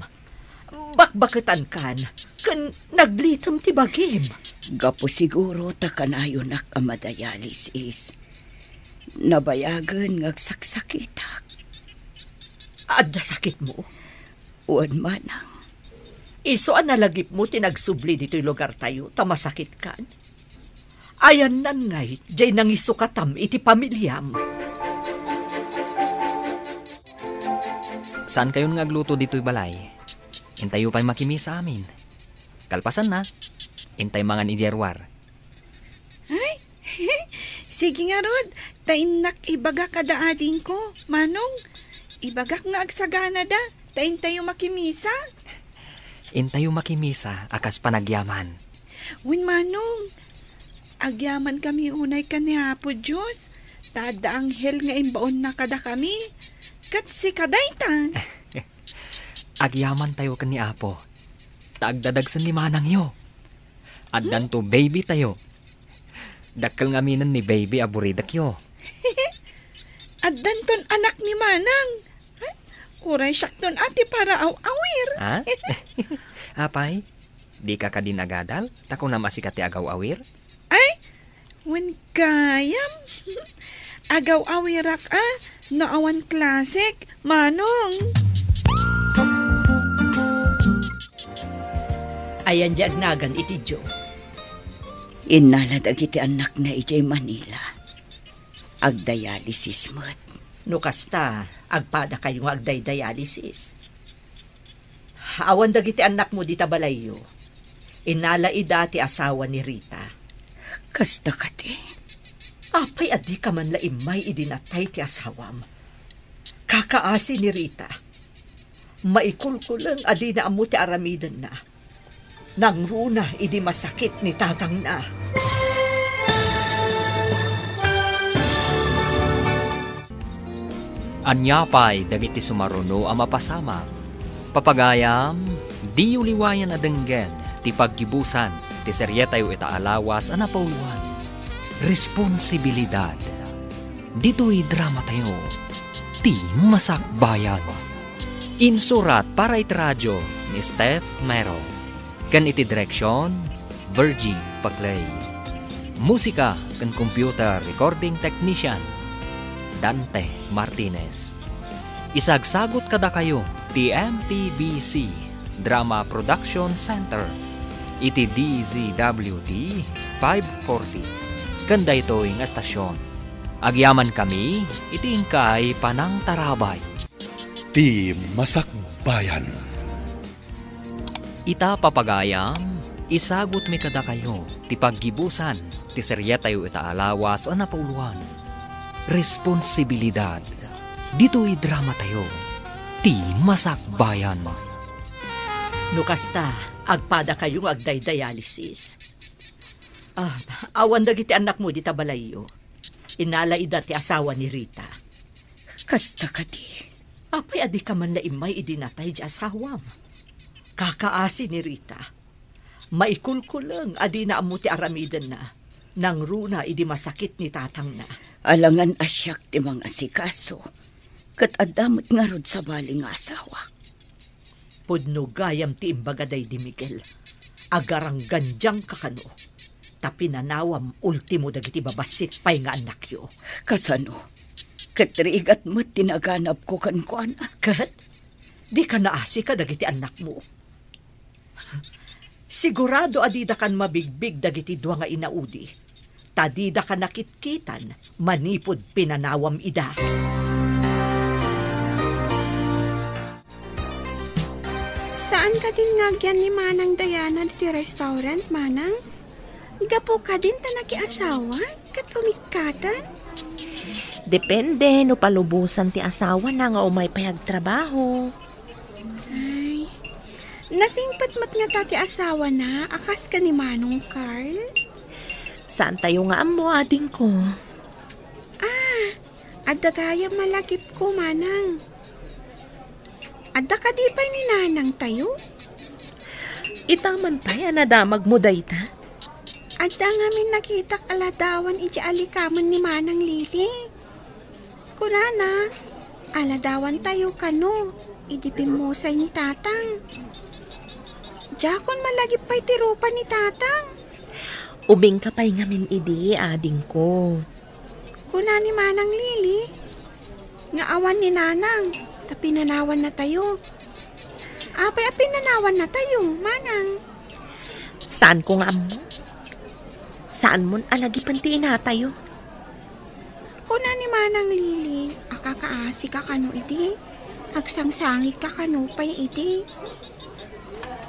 Bakbaketankan, ken naglitem ti bagim. Gapu siguro ta kanayonak a madialysis. Nabayagen nga agsaksakitak. Adda sakitmo? Wen, manang. Isu a nalagipmo ti nagsubli ditoy lugartayo ta masakitkan? Ayannan ngay, jay nangisukatam iti pamiliam. Saankayon nga agluto ditoy balay? Intayo pay makimisa amin. Kalpasanna, intay mangan idiay ruar. Ay, sige ngarud, ta innak ibaga kada adingko, Manong. Ibagak nga agsaganada, ta intayo makimisa. Intayo makimisa a kas panagyaman. Wen, Manong, agyamankami unay ken ni Apo Dios, ta adda anghel nga imbaonna kadakami. Ket sika dayta. Agyamantayo ken ni Apo, ta agdadagsen ni manangyo. Addanto baby tayo. Dakkel ngaminen ni baby a buridakyo. Addanton anak ni manang. Ay, uray siakton a ti paraaw-awir. Ha? Apay, dika kadi nagadal? Ta kunam a sika ti agaw-awir? Ay, wen gayam. Agaw-awirak a, no awan klasek, Manong. Ayan di agnagan iti Joe? Innala dagiti annakna idiay Manila. Agdialysis met. No kasta, agpadakayo nga agdidialysis. Awan dagiti annakmo dita balayyo. Innala ida ti asawa ni Rita. Kasta kadi? Apay a dika man la immay idi natay ti asawam? Kakaasi ni Rita. Maikulkuleng a dina ammo ti aramidenna. Nangruna idi masakit ni tatangna. Ania pay dagiti sumaruno a mapasamak? Papagayam, diyo liwayan a denggen ti paggibusan ti serietayo ita a lawas a napauloan, Responsibilidad. Ditoy dramatayo, Ti Masakbayan. Insurat para iti radio ni Steph Mero. Ken iti direksion, Virgie Paclay. Musika ken computer recording technician, Dante Martinez. Isagsagut kadakayo ti M P B C Drama Production Center iti D Z W T five forty ken daytoy nga estasion. Agyamankami iti inkay panangtarabay. Ti Masakbayan. Ita, papagayam, isagutmi kadakayo ti paggibusan ti serietayo ita a lawas a napauloan, Responsibilidad. Ditoy dramatayo, Ti Masakbayan. No kasta, agpadakayo nga agdidialysis. Ah, awan dagiti annakmo dita balayyo. Innala ida ti asawa ni Rita. Kasta kadi? Apay a dika man la immay idi natay ti asawam? Kakaasi ni Rita. Maikulkuleng a dina ammo ti aramidenna. Nangruna idi masakit ni tatangna. Alangan a siak ti mangasikaso, ket adda met ngarud sabali nga asawak. Pudno gayam ti imbaga daydi Miguel. Agaranggandiangka kano. Ta pinanawam ultimo dagiti babassit pay nga annakyo. Kasano? Ket rigat met ti naganabko kenkuana. Ket dika naasi kadagiti annakmo. Sigurado a didakan mabigbig dagiti dua nga inaudi, ta didakan nakitkitan manipud pinanawam ida. Saan kadin nga agyan ni Manang Diana ditoy restaurant, Manang? Gapu kadin ta nakiasawa ket umikkatan? Depende no palubosan ti asawana nga umay pay agtrabaho. Ay, nasingpet met ngata ti asawana a kas ken ni Manong Carl? Saantayo nga ammo, adingko. Ah, adda gayam malagipko, Manang. Adda kadi pay ni Nanangtayo? Ita man pay a nadamagmo dayta? Adda ngamin nakitak a ladawan idiay alikamen ni Manang Lily. Kunana, aladawantayo kano idi bimmusay ni Tatang. Diakon malagip pay ti rupa ni Tatang. Ubingka pay ngamin idi, adingko. Kuna ni Manang Lily nga awan ni Nanang ta pinanawannatayo. Apay a pinanawannatayo, Manang? Saanko nga ammo. Saanmon a lagipen ti inatayo. Kuna ni Manang Lily a kakaasika kano idi, agsangsangigka kano pay idi.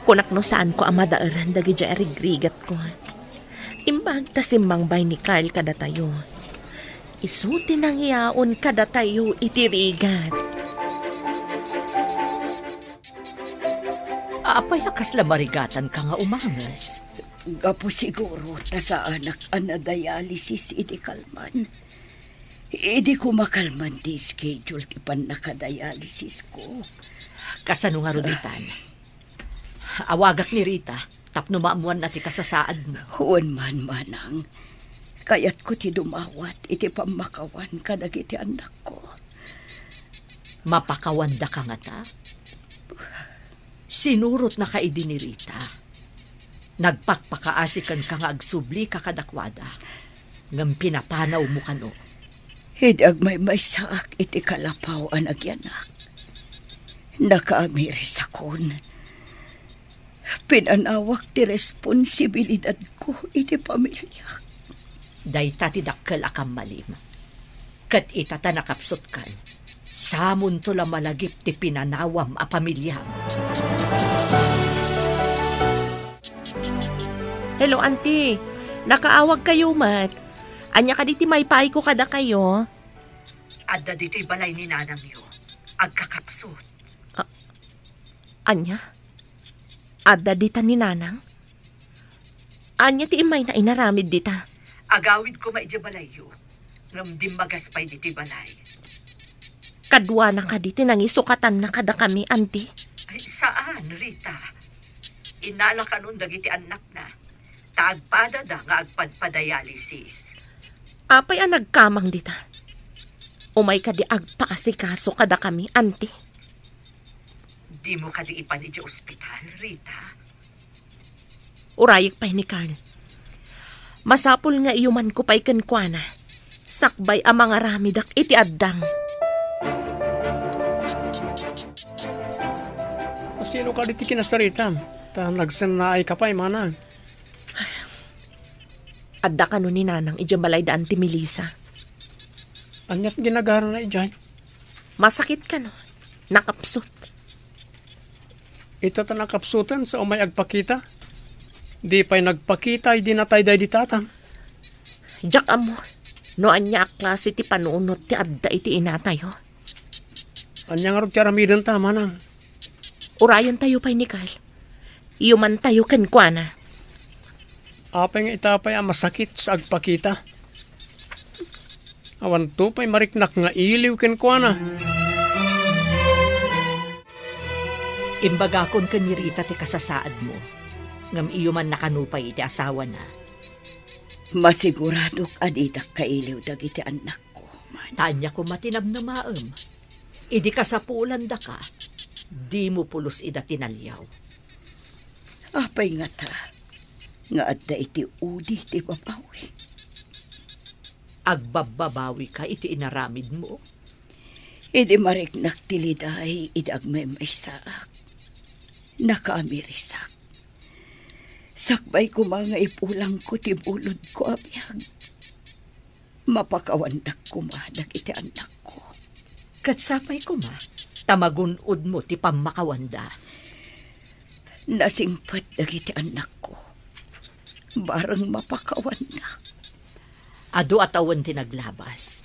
Kunak no saanko a madaeran dagidiay a rigrigatko. Imbag ta simmangbay ni Carl kadatayo. Isu ti nangiyaon kadatayo iti rigat. Apay a kasla marigatanka nga umanges? Gapu siguro ta saanak a nadialysis idi kalman. Idi koma kalman ti schedule ti pannakadialysisko. Kasano ngarud itan? Awagak ni Rita tapno maammoanna ti kasasaadmo. Wen man, Manang. Kayatko ti dumawat iti pammakawan kadagiti annakko. Mapakawandaka ngata? Sinurotnaka idi ni Rita. Nagpakpakaasi kenka nga agsublika kadakuada, ngem pinapanawmo kano. Idi agmaymaysaak iti kalapaw a nagyanak, nakaamirisakon. Pinanawak ti responsibilidadko iti pamiliak. Dayta ti dakkel a kammalim. Ket ita ta nakapsutkan, samonto la malagip ti pinanawam a pamiliam. Hello, Auntie. Nakaawagkayo met. Ania kadi ti maipaayko kadakayo? Adda ditoy balay ni nanangyo. Agkakapsut. A-, ania? Adda dita ni Nanang? Ania ti immayna inaramid dita? Agawid koma idiay balayyo, ngem dimmagas pay ditoy balay. Kaduana kadi ti nangisukatanna kadakami, Auntie? Ay, saan, Rita. Innalakanon dagiti annakna, ta agpadada nga agpadpadialysis. Apay a nagkamang dita? Umay kadi agpaasikaso kadakami, Auntie? Dimo kadi ipan idiay ospital, Rita? Urayek pay ni Carl. Masapul nga iyumanko pay kenkuana, sakbay a mangaramidak iti addang. Sino kadi ti kinasaritam? Ta nagsennaayka pay, Manang. Adda kano ni Nanang idiay balay da Auntie Melissa. Ania ti ginagarana idiay? Masakit kano. Nakapsut. Ita ta nakapsuten sa umay agpakita. Di pay nagpakita idi natay daydi tatang. Diak ammo no ania a klase ti panunot ti adda iti inatayo. Ania ngarud ti aramidenta, Manang? Urayentayo pay ni Carl. Iyumantayo kenkuana. Apay nga ita pay a masakit sa agpakita? Awanto pay mariknak nga iliw kenkuana. Imbagakon ken ni Rita ti kasasaadmo, ngem iyumanna kano pay iti asawana. Masiguradok a didak kailiw dagiti annakko, Manang. Ta ania koma ti namnamaem? Idi kasapulandaka, dimo pulos ida tinaliaw. Apay ngata nga adda iti udi ti babawi? Agbabbabawika iti inaramidmo? Idi mariknak ti liday idi agmaymaysaak, nakaamirisak. Sakbay koma nga ipulangko ti bulodko a biag. Mapakawandak koma dagiti annakko. Ket sapay koma ta magun-odmo ti pammakawanda. Nasingpet dagiti annakko. Bareng mapakawandak. Adu a tawen ti naglabas.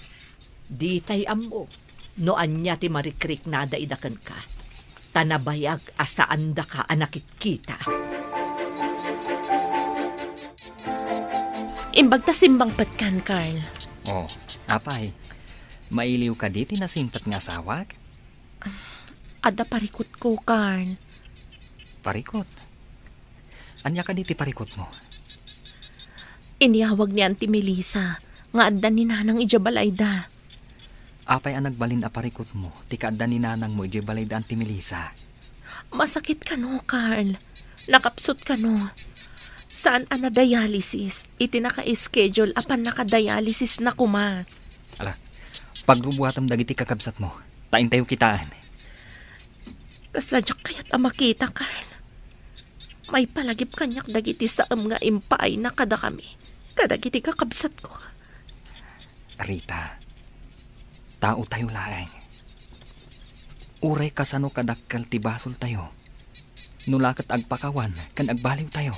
Ditay ammo no ania ti marikriknada ida kenka. Ta nabayag a saandaka a nakitkita. Imbag ta simmangpetkan, Carl. Oh, apay, mailiw kadi ti nasingpet nga asawak? Adda parikutko, Carl. Parikut? Ania kadi ti parikutmo? Inyawag ni Auntie Melissa nga adda ni Nanang idiay balayda. Apay a nagbalin a parikutmo ti kaadda ni nanangmo idiay balayda Auntie Melissa? Masakit kano, Carl. Nakapsut kano. Saan a na-dialysis iti naka-schedule a pannaka-dialysis na koma. Ala, pagrubuatem dagiti kakabsatmo, ta intayo kitaen. Kasla diak kayat a makita, Carl. Maipalagip kaniak dagiti saem nga impaayna kadakami, kadagiti kakabsatko. Rita, taotayo laeng. Uray kasano kadakkel ti basoltayo, no la ket agpakawan ken agbaliwtayo,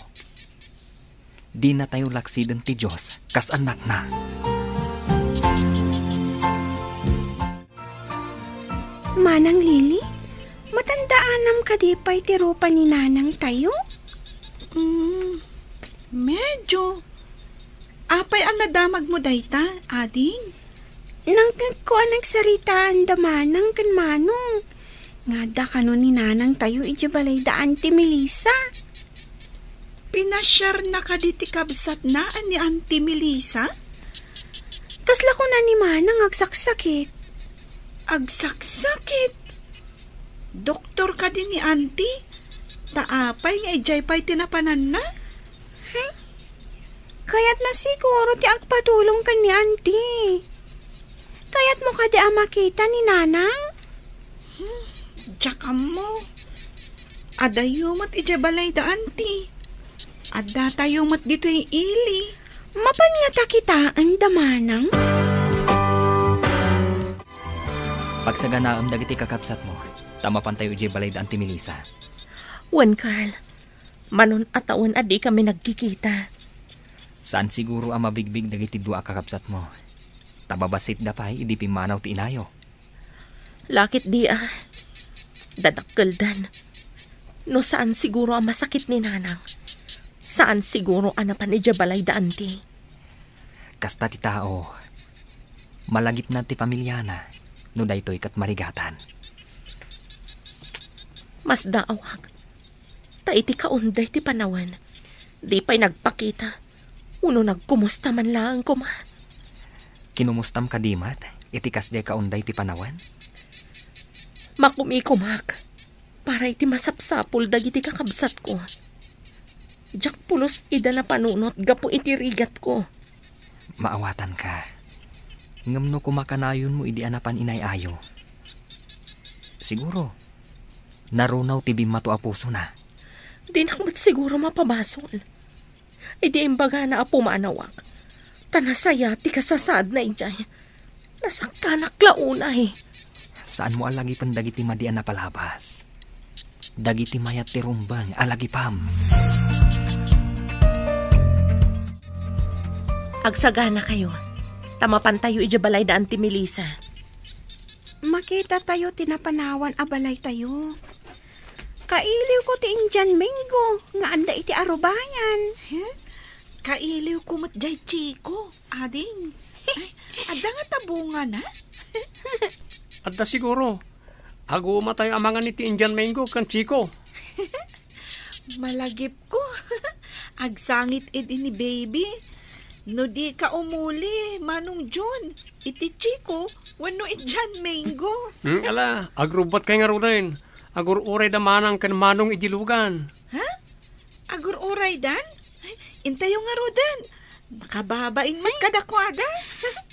dinatayo laksiden ti Dios kas annakna. Manang Lily, matandaanam kadi pay ti rupa ni nanangtayo? Mm, medyo. Apay a nadamagmo dayta, ading? Nangngegko a nagsaritaanda manang ken manong. Nga adda kano ni nanangtayo idiay balayda Auntie Melissa. Pinasiarna kadi ti kabsatna a ni Auntie Melissa? Kasla kuna ni Manang agsaksakit. Agsaksakit? Doktor kadi ni Auntie? Ta apay nga idiay pay ti napananna? Hmm? Kayatna siguro ti agpatulong ken ni Auntie. Kayatmo kadi a makita ni Nanang? Hmm, diak ammo. Adayo met idiay balayda Auntie. Addatayo met ditoy ili. Mapan ngata kitaenda manang? Pagsaganaem dagiti kakabsatmo, ta mapantayo idiay balayda Auntie Melissa. Wen, Carl. Manon a tawen a dikami nagkikita. Saan siguro a mabigbig dagiti dua a kakabsatmo. Ta babassitda pay idi pimmanaw ti inayo. Lakit di a. Dadakkeldan. No saan siguro a masakit ni Nanang, saan siguro a napan idiay balayda Auntie. Kasta ti tao, malagipna ti pamiliana no daytoy ket marigatan. Masdaawak. Ta iti kaunday ti panawen, di pay nagpakita, wenno nagkumusta man laeng koma. Kinumustam kadi met iti kasdiay kaunday ti panawen? Makumikomak para iti masapsapul dagiti kakabsatko. Diak pulos ida napanunot gapu iti rigatko. Maawatanka. Ngem no kumakanayonmo idi a napan inay-ayo, siguro, narunaw ti bimmato a pusona. Dinak met siguro mapabasol. Idi imbagana a pumanawak, ta nasaya ti kasasaadna idiay. Nasakkanak la unay. Saanmo a lagipen dagiti madi a napalabas. Dagiti mayat ti rumbeng a lagipem. Agsaganakayo, ta mapantayo idiay balayda Auntie Melissa. Makitatayo ti napanawan a balaytayo. Kailiwko ti Indian mango nga adda iti arubayan. Huh? Kailiwko met jay Chico, ading. Ay, adda ngata bungana? Adda siguro. Agumatayo a mangan iti Indian mango ken Chico. Malagipko. Agsangit idi ni baby. No dika umuli, Manong John, iti Chico wenno Indian mango. Hmm, ala, agrubbatkay ngaruden. Agur-urayda manang ken manong idi lugan. Ha? Agur-uraydan? Intayo ngaruden. Nakababain met kadakuada.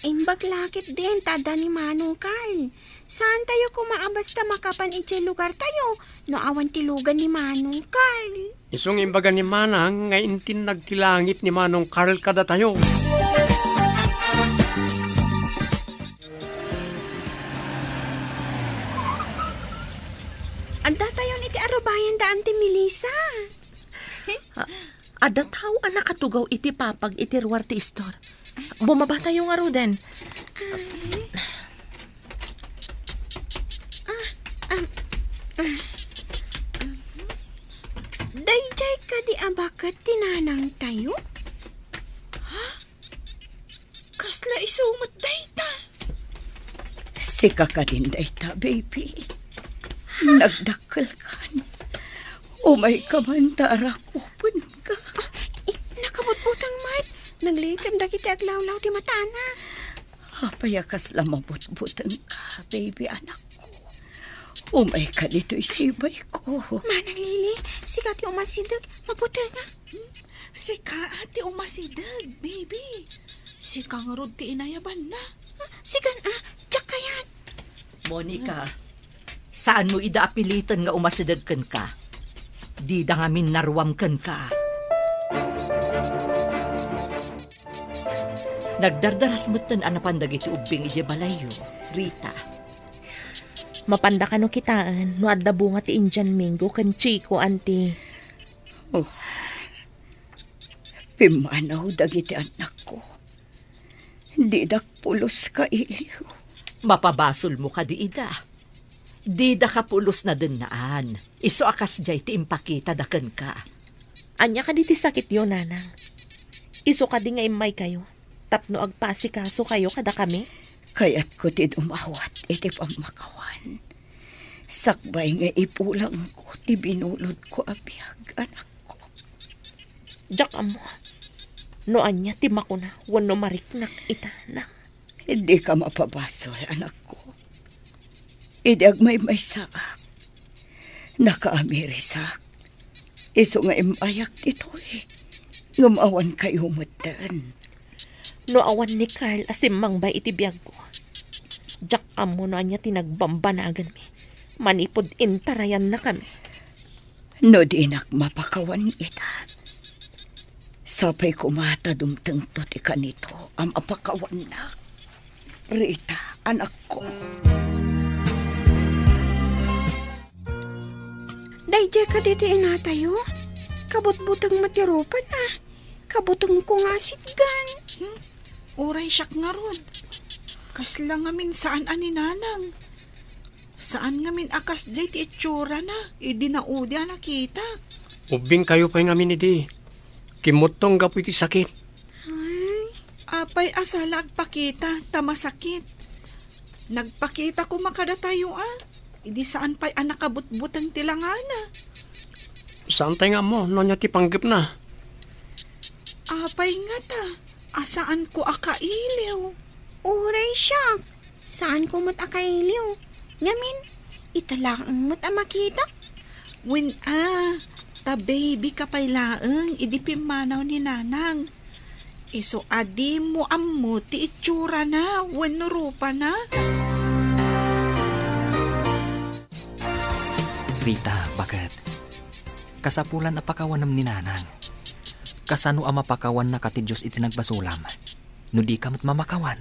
Imbag laketdin ta adda ni Manong Carl. Saantayo koma a basta makapan idiay lugartayo no awan ti lugan ni Manong Carl. Isu nga imbaga ni Manang nga intinnag ti langit ni Manong Carl kadatayo. Addatayon iti arubayan da Auntie Melissa. A-, adda tao a nakatugaw iti papag iti ruar ti istor. Bumabatayo ngaruden. Ah, um, ah, um. Daydiay kadi a baket ti nanangtayo? Ha? Kasla isu met dayta? Sika kadin dayta, baby. Nagdakkelkan. Umayka man ta arakupenka. Ah, eh, nakabutbuteng met. Naglitem dagiti aglawlaw ti matana. Apay a kasla mabutbutengka, baby, anakko? Umayka ditoy sibayko. Manang Lily, sika ti umasideg, mabutengak. Sika ti umasideg, baby. Sika ngarud ti inayabanna. Sikan a, diak kayat. Monica, saanmo ida a piliten nga umasideg kenka. Dida ngamin naruam kenka. Nagdardaras metten a napan dagiti ubbing idiay balayyo, Rita. Mapanda kano kitaen no adda bunga ti Indian mango ken Chico, Auntie. Oh. Pimmanaw dagiti annakko. Didak pulos kailiw. Mapabasolmo kadi ida. Dida ka pulos nadennaan. Isu a kasdiay ti impakitada kenka. Ania kadi ti sakityo, Nanang? Isu kadi nga immaykayo tapno agpaasikasokayo kadakami? Kayatko ti dumawat iti pammakawan. Sakbay nga ipulangko ti binulodko a biag, anakko. Diak ammo no ania ti makuna wenno mariknak ita, Nang. Dika mapabasol, anakko. Idi agmaymaysaak, nakaamirisak, isu nga immayak ditoy, ngem awan kayo metten. No awan ni Carl a simmangbay iti biagko, diak ammo no ania ti nagbambanaganmi manipud intarayannakami. No dinak mapakawan ita, sapay koma ta dumtengto ti kanito a mapakawannak, Rita, anakko. Daydiay kadi ti inatayo? Kabutbuteng met ti rupana. Kabutengko nga sitgan. Hmm? Uray siak ngarud. Kasla ngamin saan a ni Nanang. Saan ngamin a kasdiay ti itsurana idi naudi a nakitak. Ubbingkayo pay ngamin idi. Kimmuttong gapu iti sakit. Ay. Apay a sala agpakita ta masakit. Nagpakita koma kadatayo a, idi saan pay a nakabutbuteng ti langana. Saantay nga ammo no ania ti panggepna. Apay ngata a saanko a kailiw? Uray siak, saanko met a kailiw. Ngamin, ita laeng met a makitak. Wen a, ta baby ka pay laeng idi pimmanaw ni Nanang. Isu a dimo ammo ti itsurana wenno rupana. Rita, baket. Kasapulan a pakawanem ni Nanang. Kasano a mapakawannaka ti Dios iti nagbasolam, no dika met mamakawan?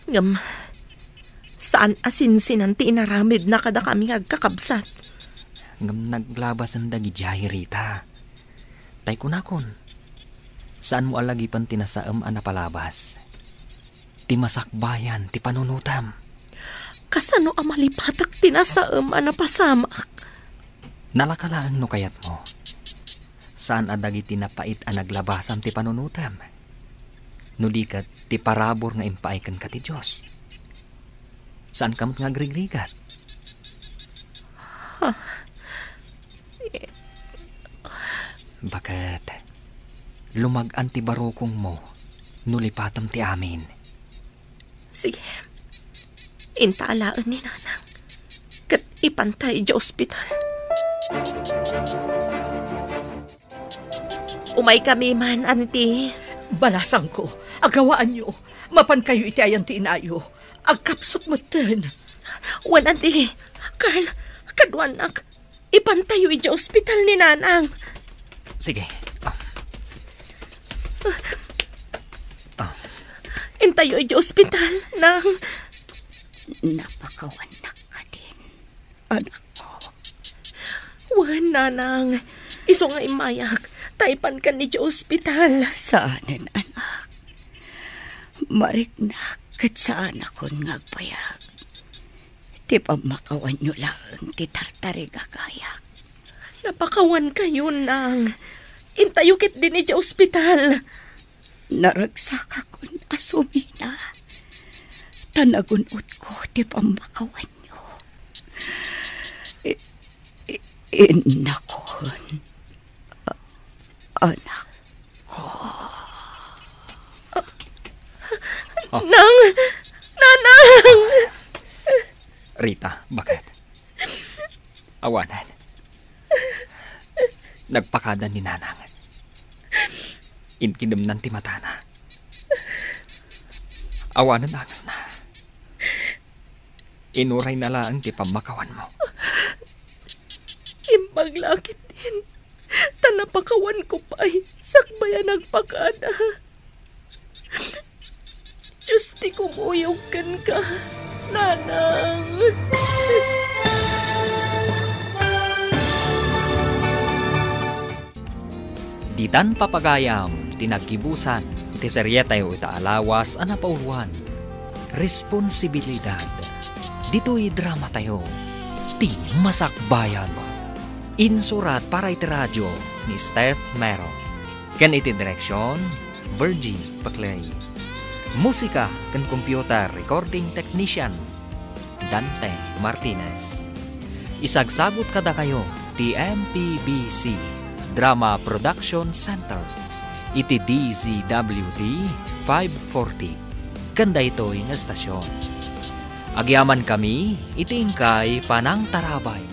Ngem, saan a sinsinan ti inaramidna kadakami nga agkakabsat. Ngem naglabasen dagidiay, Rita. Tay kunakon, saanmo a lagipen ti nasaem a napalabas. Ti masakbayan ti panunotem. Kasano a malipatek ti nasaem a napasamak? Nalaka laeng no kayatmo. Saan a dagiti napait a naglabasam ti panunotem. No di ket ti parabur nga impaay kenka ti Dios. Saanka met nga agrigrigat. Baket, lumag-an ti barukongmo no lipatem ti amin. Sige. Inta alaen ni Nanang. Ket ipanta idiay ospital. Umaykami man, Auntie. Balasangko, agawaanyo. Mapankayo iti ayan ti inayo. Agkapsut metten. Wen, anti, Carl, kaduanak. Ipantayo idiay ospital ni Nanang. Sige. Ah. Ah. Intayo idiay ospital, Nang. Napakawannak kadin, anakko. Wen, Nanang. Isu nga immayak, ta ipankan idiay ospital. Saanen, anak. Mariknak ket saanakon nga agbayag. Ti pammakawanyo laeng ti tartarigagayak. Napakawankayo, Nang. Intayo ketdin idiay ospital. Naragsakakon a sumina, ta nagun-otko ti pammakawanyo. I-, i-, innakon, a-, anakko. Ah. Nang! Nanang! Rita, baket? Awanen. Nagpakada ni Nanang. Inkidemnan ti matana. Awanen angasna. Inurayna laeng ti pammakawanmo. Imbag la ketdin, ta napakawanko pay sakbay a nagpakada. Dios ti kumuyog kenka, Nanang. Ditan papagayam ti naggibusan ti serietayo ita a lawas a napauluan, Responsibilidad. Ditoy dramatayo, Ti Masakbayan. Insurat para iti radio ni Steph Mero. Ken iti direksion, Virgie Paclay. Musika ken computer recording technician, Dante Martinez. Isagsagut kadakayo ti M P B C Drama Production Center iti D Z W T five forty ken daytoy nga estasion. Agyamankami iti inkay panangtarabay.